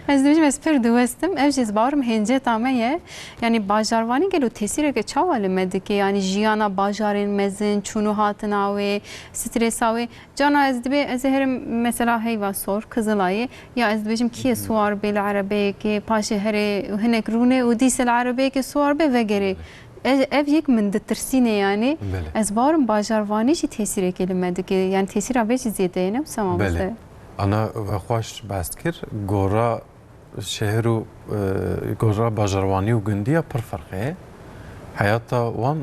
Ez dibêjim, "Ez pir diwestim." Ev jî ez bawerim hênceta me ye. Yanî bajarvanî gelo tesîreke çawa li me dike? Yanî jiyana bajarên mezin, çûn û hatina wê, stresa wê. Cana ez dibê, ez ê herim mesela heyva sor, Kizilayê, ya ez dibêjim kî ye siwar bê li erebeyekê, paşê herê û hinek rûnê û dîse li erebeyekê siwar bê vegerê. Ez, ev yek min ditirsîne yanî. Belê. Ez bawerim bajarvanî jî tesîrekê li me dike. Yanî tesîra vê jî zêde ye, ne wisa mamoste? Belê. Ana we xweş behs kir. Gora şehir û, e, gora bajarwanî û gundiya pir ferq heye. Heyata wan,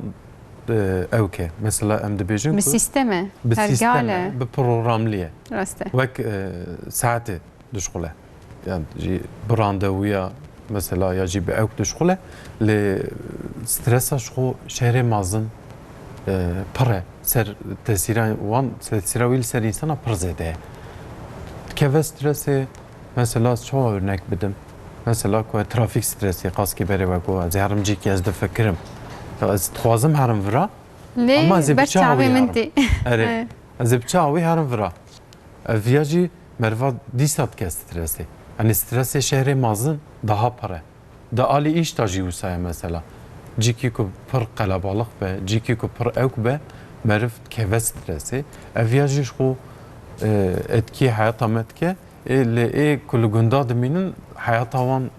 e, ewk e. Mesela em dibêjin Bi ku sîstem e, bi sîstem e, pergal e. Bi programlî ye. Rast e. Wek, e, saetê dişuxule. Yan jî bi randevuya mesela ya jî bi ewk dişuxule. Lê stresa ji xwe şehrê mezin, e, pir e. Ser tesîra wan, tesîra wî li ser însana pir zêde ye. Dikeve stresê, mesela ez çawa örnek bidim? Mesela ku trafîk stresê, qaskî berê we got, ez ê herim cîkî, ez difikirim. Ya ez dixwazim herim vira, Lê ama ez ê bi ber çawa çavê wî min herim? Tê. Erê, Evet. Ez ê bi çawa wî herim vira. Ev viya jî meriva dîsa dike stresê. Yanî stresê şehrê mezin daha pir e. Di alî îş de jî wisa ye mesela. Cîkî ku pir qelebalix be, cîkî ku pir ewk be, meriv dikeve stresê. Ev viya jî ji xwe, e, etkî heyata me dike. Ê, lê ê ku li gunda dimînin, heyata wan, e,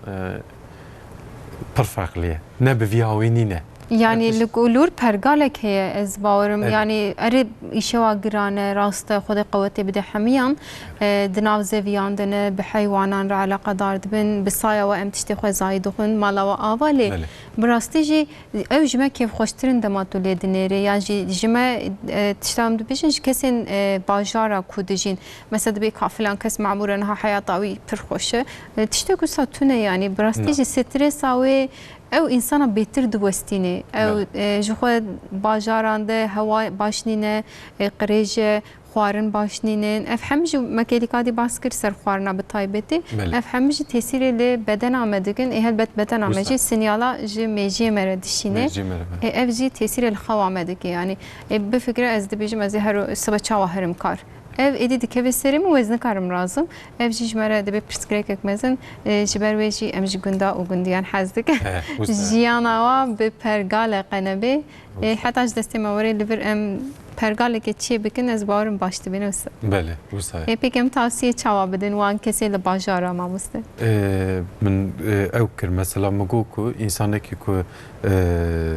pir ferqlî ye. Ne bi vî hawî nîne. Yanî Her tişt- li ku lûr pergalek heye, ez bawerim. Evet. Yanî erê îşewa giran e, rast e, Xwedê qewetê bide hemiyan. E, di nav zeviyan de ne, bi heywanan re eleqedar dibin, bi saya we em tiştê xwe zayî dixwin, mala we ava lê. Belê. Bi rastî jî ew ji me kêfxweştir in dema tu lê dinêrî, yan jî ji me, e, tişta em dibêjin, ji kesên, e, bajara ku dijîn. Mesela dibê ka filan kes memûr e, niha heyata wî pir xweş e. E, tiştek wisa tune yanî. Bi rastî Na. jî stresa wê ew însana bêtir diwestînê. Ew, Na. e, ji xwe bajaran de hewa baş nîne, e, qirêj e, xwarin baş nînin. Ev hemî jî me kêlîka dî bas kir ser xwarina bi taybetî. Belê. Ev hemî jî tesîrê li bedena me dikin. Ê helbet bedena me Wisa. jî sinyala ji mêjiyê me re dişîne. Mêjiyê me re, belê. Ê ev jî tesîrê li xewa me dike. Yanî, ê, bifikire ez dibêjim ez ê her sibe çawa herim kar. Ev êdî dikeve serê min û ez nikarim razim. Ev jî ji me re dibe pirsgirêkek mezin. Ê, ji ber wê jî em ji gunda û gundiyan hez dikin. He, wisa. Jiyana wa bi pergale qenebê. Ê, heta ji destê me were li vir em pergaleke çiyê bikin, ez bawerim baş dibin wisa. Belê, wisa ye. Ê, pêk em tavsiyê çawa bidin wan kesê li bajara, mamoste? Ê, min, ê, ew kir, mesela min got ku însanekî ku, ê,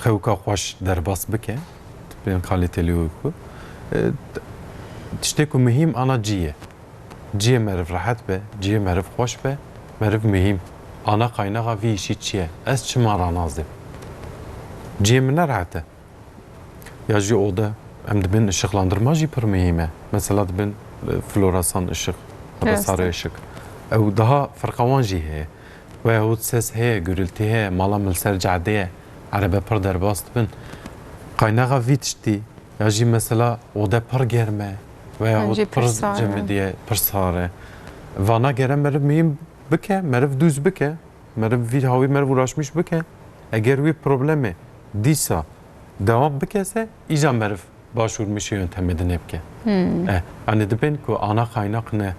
xewka xweş derbas bike, bên kalîteli wê ku, ê, tiştê ku muhîm ana cî ye. Cihê meriv rehet be, cihê meriv xweş be, meriv muhîm. Ana qaynaxa vî îşî çi ye? Ez çima ranazêm? Cihê min ne rehet e. Ya jî ode, em dibên ışıklandırma jî pir muhîm e. Mesela dibên, e, floresan ışık, ya da Rast e. sarı ışık. Ew daha ferqa wan jî heye. Veyahut ses heye, gürültü heye, mala min li ser cadê ye, erebe pir derbas dibin. Qaynaxa vî tiştî, ya jî mesela ode pir germ e, veyahut Bence pir pir sar e. cemidî ye, pir sar e. Vana gere meriv muhîm bike, meriv dûz bike, meriv vî hawî meriv uğraşmış bike. Eger wî problemê dîsa dewam bike se, îca meriv başvurmuşê yöntemê dinê bike. Hmm. Eh, yani dibên ku ana kaynak ne,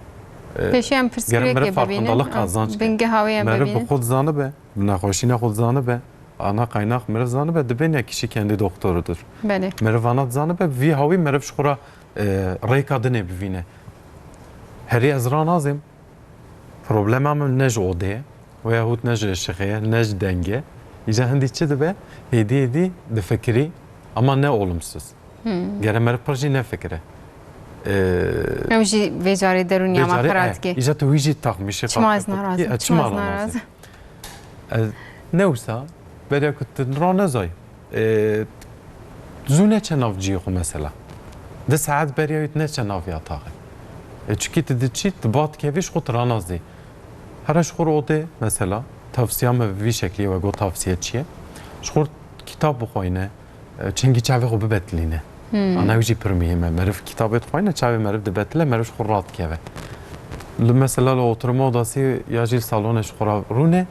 eh, Pêşî em gerek pirsgirêkê meriv bibînin, farkındalık em kazanç ke. Bingeha wê em Meriv bi bibînin. xwe dizanibe, bi nexweşîna xwe dizanibe, ana kaynak meriv zanibe, dibên ya kişi kendi doktorudur. Belê. Meriv ana dizanibe, vî hawî meriv ji xwe re, eh, rêka dinê bivîne. Herî ez ranazêm, problema min ne ji odê ye, veyahut ne ji ışıxê ye, ne ji dengê ye. Îca hindî çi dibe? Hêdî hêdî difikirî, ama ne olumsuz. Hmm. Gere meriv pir jî nefikire. Ee, Ew jî vê carê derûniya me vê carê, xira e, dike. Îca tu wî jî taxmîşî Çima ez qaxê narazim? Kutî, e, Çima çima ez narazim? narazim? Ez ne wisa, beriya ku tu ranezay, e, zû neçe nav cihê xwe mesela. Di saet beriya wî tu neçe nav yataxê. E, çikî tu diçî, tu ba dikevî ji xwe tu ranazî. Here ji xwe re odê mesela, tavsiya me bi vî şeklî ye, we got tavsiye çi ye? Ji xwe re kitab bixwayne, e, çengî çavê xwe bibetilîne. Hmm. Ana ew jî pir muhîm e. Meriv kitabê dixwayne, çavê meriv dibetile, meriv ji xwe re radikeve. Li mesela li oturma odasî ya jî li salonê ji xwe re rûne,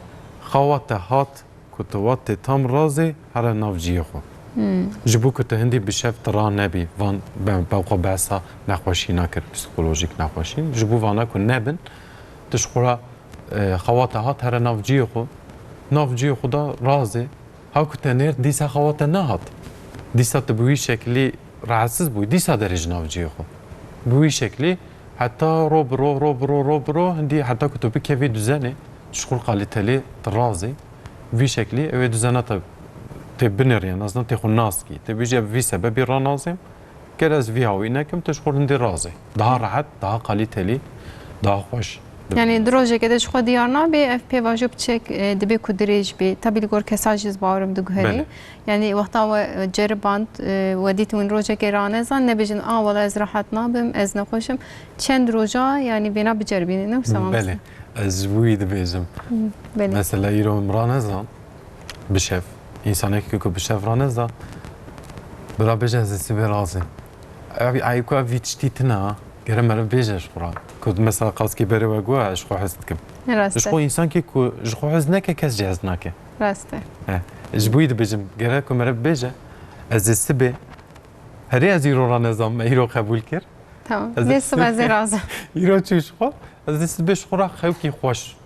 xawa te hat, ku tu wat tê tam razê, here nav cihê xwe. Hmm. Ji bo ku tu hindî bi şev tu ranebî, van be-, be xwe behsa nexweşî nakir, psîkolojîk nexweşî. Ji bo vana ku nebin, tu ji xwe re, e, xewata hat here nav cihê xwe, nav cihê xwe de razê, ha ku te nêrt dîsa xewata nehat. Dîsa tu bi wî şeklî rahatsiz bûyî, dîsa derê ji nav cihê xwe. Bi wî şeklî heta ro bi ro, ro bi ro, ro bi ro, hindî heta ku tu bikevî duzenê, ji xwe qalîtelî tu razê. Vî şeklî ew ê duzena te tê binêriye, nazdan tê xwe nas kî. Tê bêjî, "Ev vî sebebî ranazêm, ger ez vî hawî nekim, tu ji xwe hindî razê." Daha rehet, daha kalîtelî, daha xweş dibe. Yani di rojekê de ji xwe diyar nabê, ev pêvajo piçek, e, dibê ku dirêj bê. Tabî li gor kesa jî ez bawerim diguherê. Belê. Yani wexta we, e, ceriband, e, we dît hûn rojekê ranezan, nebêjin, "A, wela ez rehet nabim, ez nexweş im." Çend roja, yani vêna biceribînin, ne wisa mamoste? Belê. Ez ji bo wî dibêjim. Hı, belê. Mesela îro min ranezan, bi şev. Însanekî ku bi şev ranezan, bira bêje ez ê sibê razim. Ev, ev ku ev vî tiştî tine ha. Gere meriv bêje ji xwe re. Ku mesela qazkî berê we got, ez ji xwe hez dikim. Rast e. Ji xwe însankî ku ji xwe hez neke, kes jî hez nake. Rast e. He. Ji bo wî dibêjim, gere ku meriv bêje, ez ê sibê, herê ez îro ranezan, me îro qebûl kir. Tamam. Ez ê Lê sibe ez ê sibê razim. Îro çû ji xwe, ez ê sibê ji xwe re xewkî xweş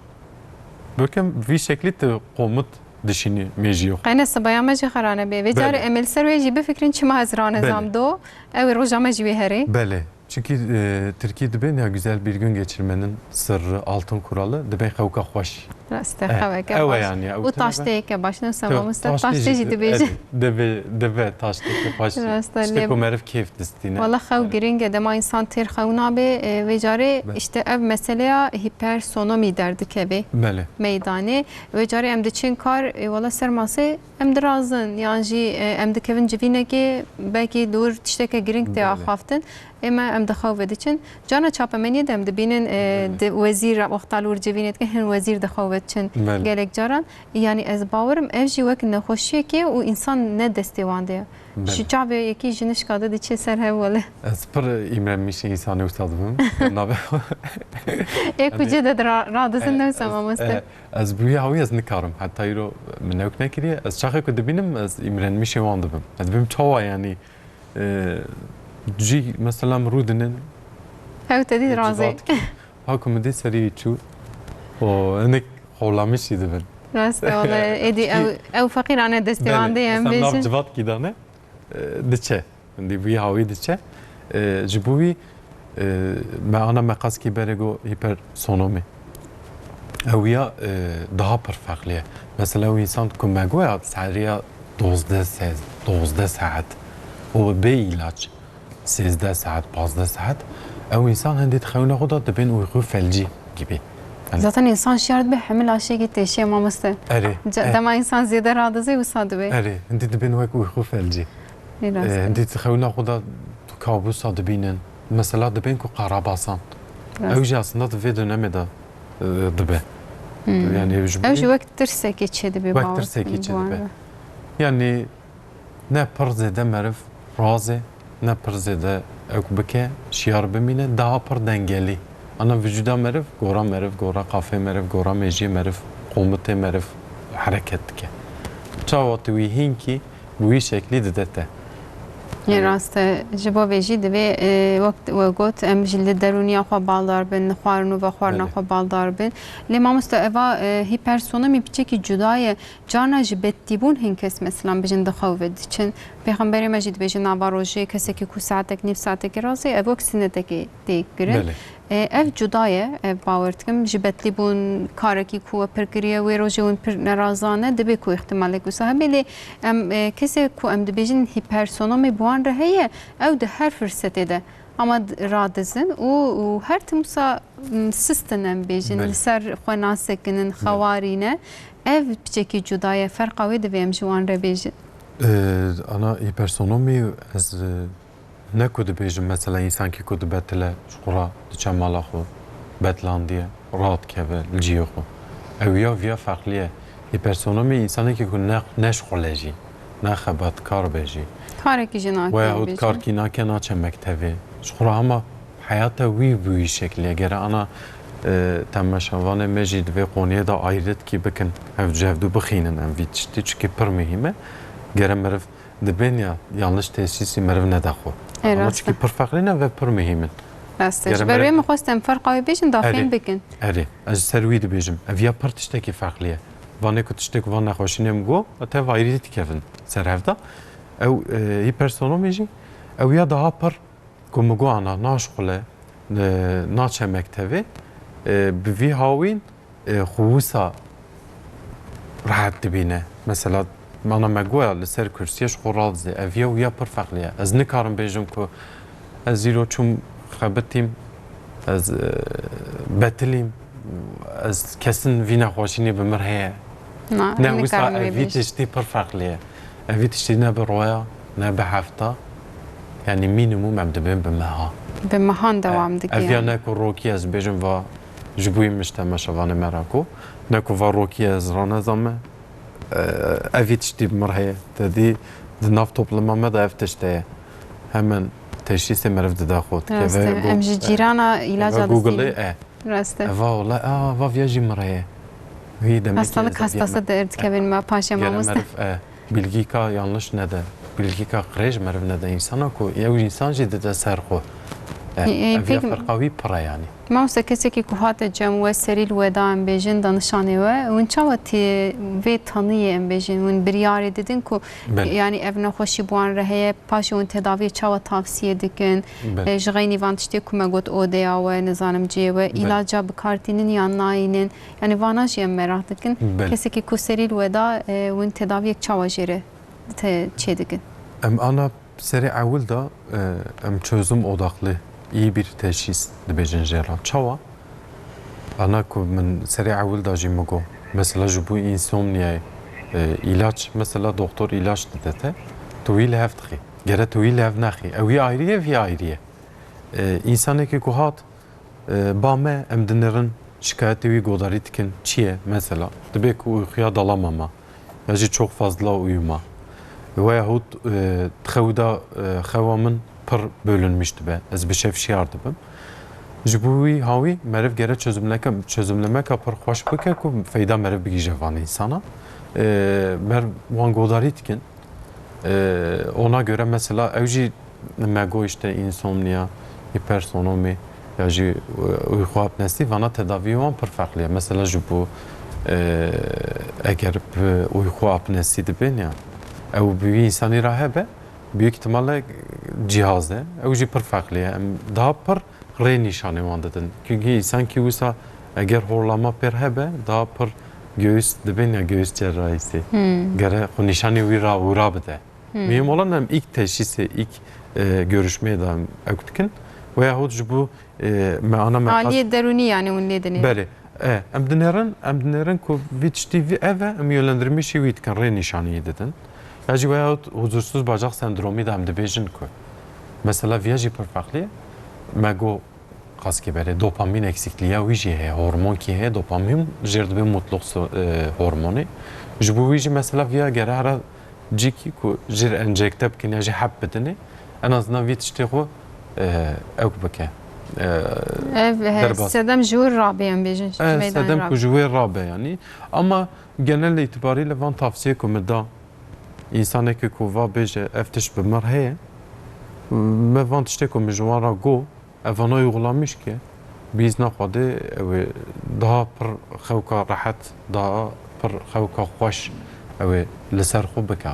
bikim, vî şeklî tu qomit dişînî mêjiyê xwe. Qey ne sibeya me jî xera nebe. Vê carê Belê. em ê li ser wê jî bifikirin, çima ez ranezam Belê. do, ew ê roja me jî wê herê. Belê. Çünkü, e, Tirkî dibên ya güzel bir gün geçirmenin sırrı, altın kuralı, dibên xewka xweş. Rast e, Eh, xeweke ew e baş. yani, ew Û tune be. taşteyeke baş, ne wisa Taştê mamoste, jî taştê jî di-, dibêje. ev, dibe, dibe taştêke xweş. Rast e, Tiştê lê ku meriv kêf distîne. Wala xew Yani. giring e, dema însan têr xew nabe, e, vê carê Be- işte ev meseleya hipersonomî derdikeve Belê. meydanê. Vê carê em diçin kar, e, wala ser masê em dirazin, yan jî, e, em dikevin civînekê, belkî li wir tişteke giring tê Belê. axaftin. Ê me em di xew ve diçin. Carna çapemeniyê de em dibînin, e, Belê. di wezîr wexta li wir civînê dikin, hin wezîr di xew ve diçin Belê. gelek caran. Yani ez bawerim ev jî wek nexweşiyekê û însan ne destê wan de ye. Belê. Ji çavê yekî ji nişka de diçe ser hev wele. Ez pir îmrenmişî însanê wisa dibim. Nabe- Ê Em ê- kucê de ra-, radizin E, ne wisa ez, mamoste. e, ez bi wî hawî ez nikarim. Heta îro min ewk nekiriye. Ez çaxê ku dibînim, ez îmrenmişê wan dibim. Ez dibim çawa yani, e, cî mesela min rûdinin. Ew te dî razê. Ha ku min dî serî çû. O hinek xolamişî dibin. Rast e, wala êdî ew, ew feqîrane destê wan de em Mesela nav bêjin. civatkî dane, e, diçe. Hindî vî hawî diçe. E, ji bo wî, e, me ana me qazkî berê got hipersonomî. Ew ya, e, daha pir feqliye. Mesela ew însan ku me goya seriya dozdeh se-, dozdeh saet û bê îlaç sêzdeh saet, pazdeh saet, ew însan hindî di xewna xwe de dibên uyku felci gibi. Yani Zaten insan şiyar dibe hemî laşekî têşiye mamoste. Erê, Ca- eh. Dema insan zêde radize wisa dibe. Erê, hindî dibên wek uyku felci. Ê, rast e. Eh, hindî di xewna xwe de kabusa dibînin. Mesela dibên ku qarabasan. Rast. Ew jî aslında di vê dönemê de, eh, dibe. Hmm. Yani ji Ew jî bo wek tirsekê çêdibe Wek bawer tirsekê çêdibe. Yani ne pir zêde meriv razê, ne pir zêde ewk bike, şiyar bimîne, daha pir dengelî. Ana vücuda meriv, gora meriv, gora qafê meriv, gora mêjiyê meriv, qomitê meriv hereket dike. Çawa tu wî hînkî bi wî şeklî dide te. Yê rast e. Ji bo vê jî divê, e, wek we got, em ji li derûniya xwe baldar bin, li xwarin û vexwarina Belê. xwe baldar bin. Lê mamoste, eva, e, hipersonomî piçekî cuda ye. Carna ji bedîbûn hin kes, mesela, bijin di xew ve diçin. Pêxemberê me jî dibêje, nava rojê kesekî ku saetek, nîv saetekê razê, ev wek sinnetekê tê kirin. Belê. E, ev cuda ye, ev bawer dikim. Ji bedîbûn, karekî ku we pir kiriye, wê rojê hûn pir nerazan e, dibe ku îhtimalek wisa hebe. Lê em, e, kesê ku em dibêjin hipersonomê bi wan re heye, ew di her firsetê de ama d-, radizin û, û her tim wisa, m, sist in, em bêjin, Belê. li ser xwe nasekinin, Belê. xewarî ne. Ev piçekî cuda ye, ferqa wê divê em ji wan re bêjin. Ee, ana hipersonomî ez, e, ne ku dibêjim, mesela, însankî ku dibetile, ji xwe re diçe mala xwe, betlandiye, radikeve li cihê xwe. Ew ya viya ferqlî ye. Hipersonomî însanekî ku ne, ne şixule jî, ne xebatkar be jî. Karekî jî nake, Weyahut bêjin. karkî nake, naçe mektevê. Ji xwe re hema heyata wî bi wî şekilî ye. Gere ana, e, temaşevanê me jî di vê qoniyê de ayrîtkî bikin. Ev cevdû bixînin em vî tiştî, çikî pir muhîm e. Gere meriv dibên ya yanlış teşhîsî meriv nede xwe. Ê, Ama rast e. Çikî pir feqrî ne ve pir muhîm in. Rast e. Gere Ji ber wê meriv min xwest em ferqa wê bêjin da Erê. Fêm bikin. Erê. Ez ji ser wî dibêjim. Ev ya pir tiştekî feqlî ye. Vanê ku tiştek van nexweşînê min got, te vayrî dikevin ser hevda. Ew, e, hipersonomî jî, ew ya daha pir ku min got ana naşxule, e, naçe mektevê, e, bi vî hawîn, e, xwe wisa rehet dibîne. Mesela, mana me goya li ser kursiyê ji xwe radizê. Ev ya wî ya pir feqlî ye. Ez nikarim bêjim ku ez îro çûm xebitîm, ez, e, betilîm, ez kesin vî nexweşînê bi mir heye. Na, Ne em wisa nikarin wê ev vî bêjin. tiştî pir feqlî ye. Ev vî tiştî ne bi roya, ne bi hefta. Yanî mînîmum em dibên bi meha. Bi mehan dewam dike Ev ya yani. ne ku rokî ez bêjim va ji bo min ji temaşevanê me re ku ne ku va rokî ez ranezame. E, ev vî tiştî bi mir heye. Te dî di nav topluma me de ev tişt heye. Hemen teşhîsê meriv dide xwe. Rast e. Em ji cîrana îlaca Google'ê distînin. e. Rast e. Eva wala, a, va viya jî mir heye. Wî demek Hastalık hastası der dikevin me paşê Gere mamoste. meriv, e, bilgîka yanlış nede. Bilgîka qirêj meriv nede însana ku ew însan jî dide ser xwe. E, Ê, ev ya peki ferqa wî pir e yanî. Mamoste, kesekî ku hate cem we serî li we da em bêjin danişanê we, hûn çawa tê vê taniyê em bêjin, hûn biryarê didin ku Belê. yanî ev nexweşî bi wan re heye, paşê hûn tedaviyê çawa tavsiye dikin? Belê. E, ji xeynî van tiştê ku me got odeya we, nizanim cihê we, Belê. îlaca bi kar tînin yan nayînin? Yanî vana jî em meraq dikin. Belê. Kesekî ku serî li we da, e, hûn tedaviyek çawa jê re te çê dikin? Em ana serê ewil de, e, em çözüm odaklı iyi bir teşhis dibêjin jê re. Çawa? Ana ku min serê ewil de jî min got. Mesela ji bo insomniyayê, e, îlaç, mesela doktor îlaç dide te, tu wî li hev dixî. Gere tu wî li hev nexî. Ew wî ayrî ye, vî ayrî ye. E, însanekî ku hat, e, ba me, em dinêrin, şikayetê wî godarî dikin. Çi ye? Mesela, dibê ku uykuya dalamama, ya jî çok fazla uyuma. Veyahut, e, xew da, e, xewa min pir bölünmüş dibe. Ez bi şev şiyar dibim. Ji bo wî hawî meriv gere çözümleke-, çözümlemeka pir xweş bike ku feyda meriv bigihîje van însana. E, meriv wan godarî dikin. E, ona göre mesela ew jî me got işte insomnia, hipersonomi ya jî, e, uyku apnesi, vana tedaviyê wan pir farklı ye. Mesela ji bo, e, eger bi uyku apnesi dibên ya, ew bi wî insanî re hebe, büyük ihtimalle cihaz e. Ew jî pir farklı ye. Em daha pir rê nîşanê wan didin. Çünkü insan ki wisa eger horlama pêr hebe, daha pir göğüs dibên ya göğüs cerrahisi. Hmm. Gere xwe nîşanê wî ra, wî ra bide. Hmm. Mühim olan em ilk teşhisi, ilk, e, görüşmeye de em ew dikin. Veyahut ji bo, e, me ana me Aliyê derûnî yani hûn lê dinê. Belê. E, em dinêrin, em dinêrin ku vî tiştî vî ev e, em yönlendirmişî wî dikin, rê nîşanî didin. Ya jî veyahut huzursuz bacak sendromî de em dibêjin ku mesela viya jî pir farklı ye. Me got qas ki berê dopamin eksikliği ya wî jî heye, hormon ki heye, dopamin jêr dibe mutluluk so-, e, hormonê. Ji bo wî jî mesela viya gere here cîkî ku jêr enjekte bikin ya jî heb bidinê, en azından vî tiştê xwe, e, ew bike. E, Ev, he, derbas. sedem ji wir rabe em bêjin, ji E, meydana sedem rabe. ku ji wê rabe yanî. Ama genel itibariyle van tavsiye ku min da, însanekî ku va bêje ev tişt bi mir heye, me van tiştê ku min ji wan re got, ev vana uygulamiş ke, bi îzna Xwedê ew ê daha pir xewka rehet, daha pir xewka xweş ew ê li ser xwe bike.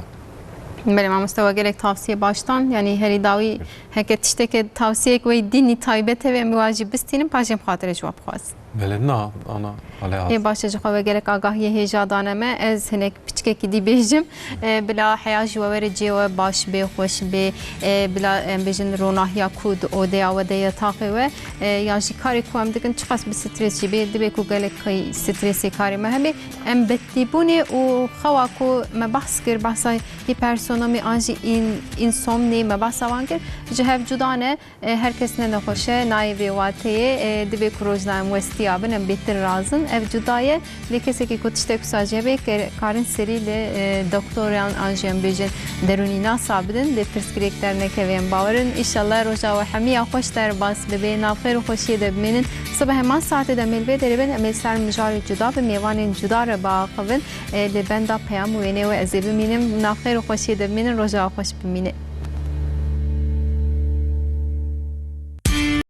Belê mamoste, we gelek tavsiye baş dan, yanî herî dawî heke tiştekê tavsiyek wey dînî taybet hebe, em wa jî bistînin, paşê em xatirê ji we bixwazin. Belê na, ana, alê Ê baş e, ji xwe ve gelek agahiyê hêja dane me. Ez hinek piçkekî dî bêjim. E, bila heya ji we were cê we baş bê, xweş bê. E, bila em bêjin ronahiya ku di odeya we de ye, taxê we, e, ya jî karê ku em dikin, çiqas bi stres jî bê, dibe ku gelek key stresê karê me hebe. Em betlîbûnê û xewa ku me behs kir, behsa hipersonomî an jî în-, însomnê me behsa wan kir, ji hev cuda ne. E, her kes ne nexweş e, nayê vê wateyê, e, divê ku rojna em westiya bin, em bêtir razin, Ev cuda ye, lê kesekî ku tiştek wisa jê hebe, ke-, karin serî li, e, doktoran an jî em bêjin derûnînasa bidin, lê pirsgirêk dernekeve, em bawer in. Înşallah roja we hemiya xweş derbas bibe, navxêr û xweşiyê de bimînin. Sibe heman saetê de em ê li vê derê bin, em ê li ser mijarê cuda bi mêvanên cuda re biaxivin. E, li benda peyam û wêneyê we ez ê bimînim. Navxêr û xweşiyê de bimînin, roja we xweş bimîne.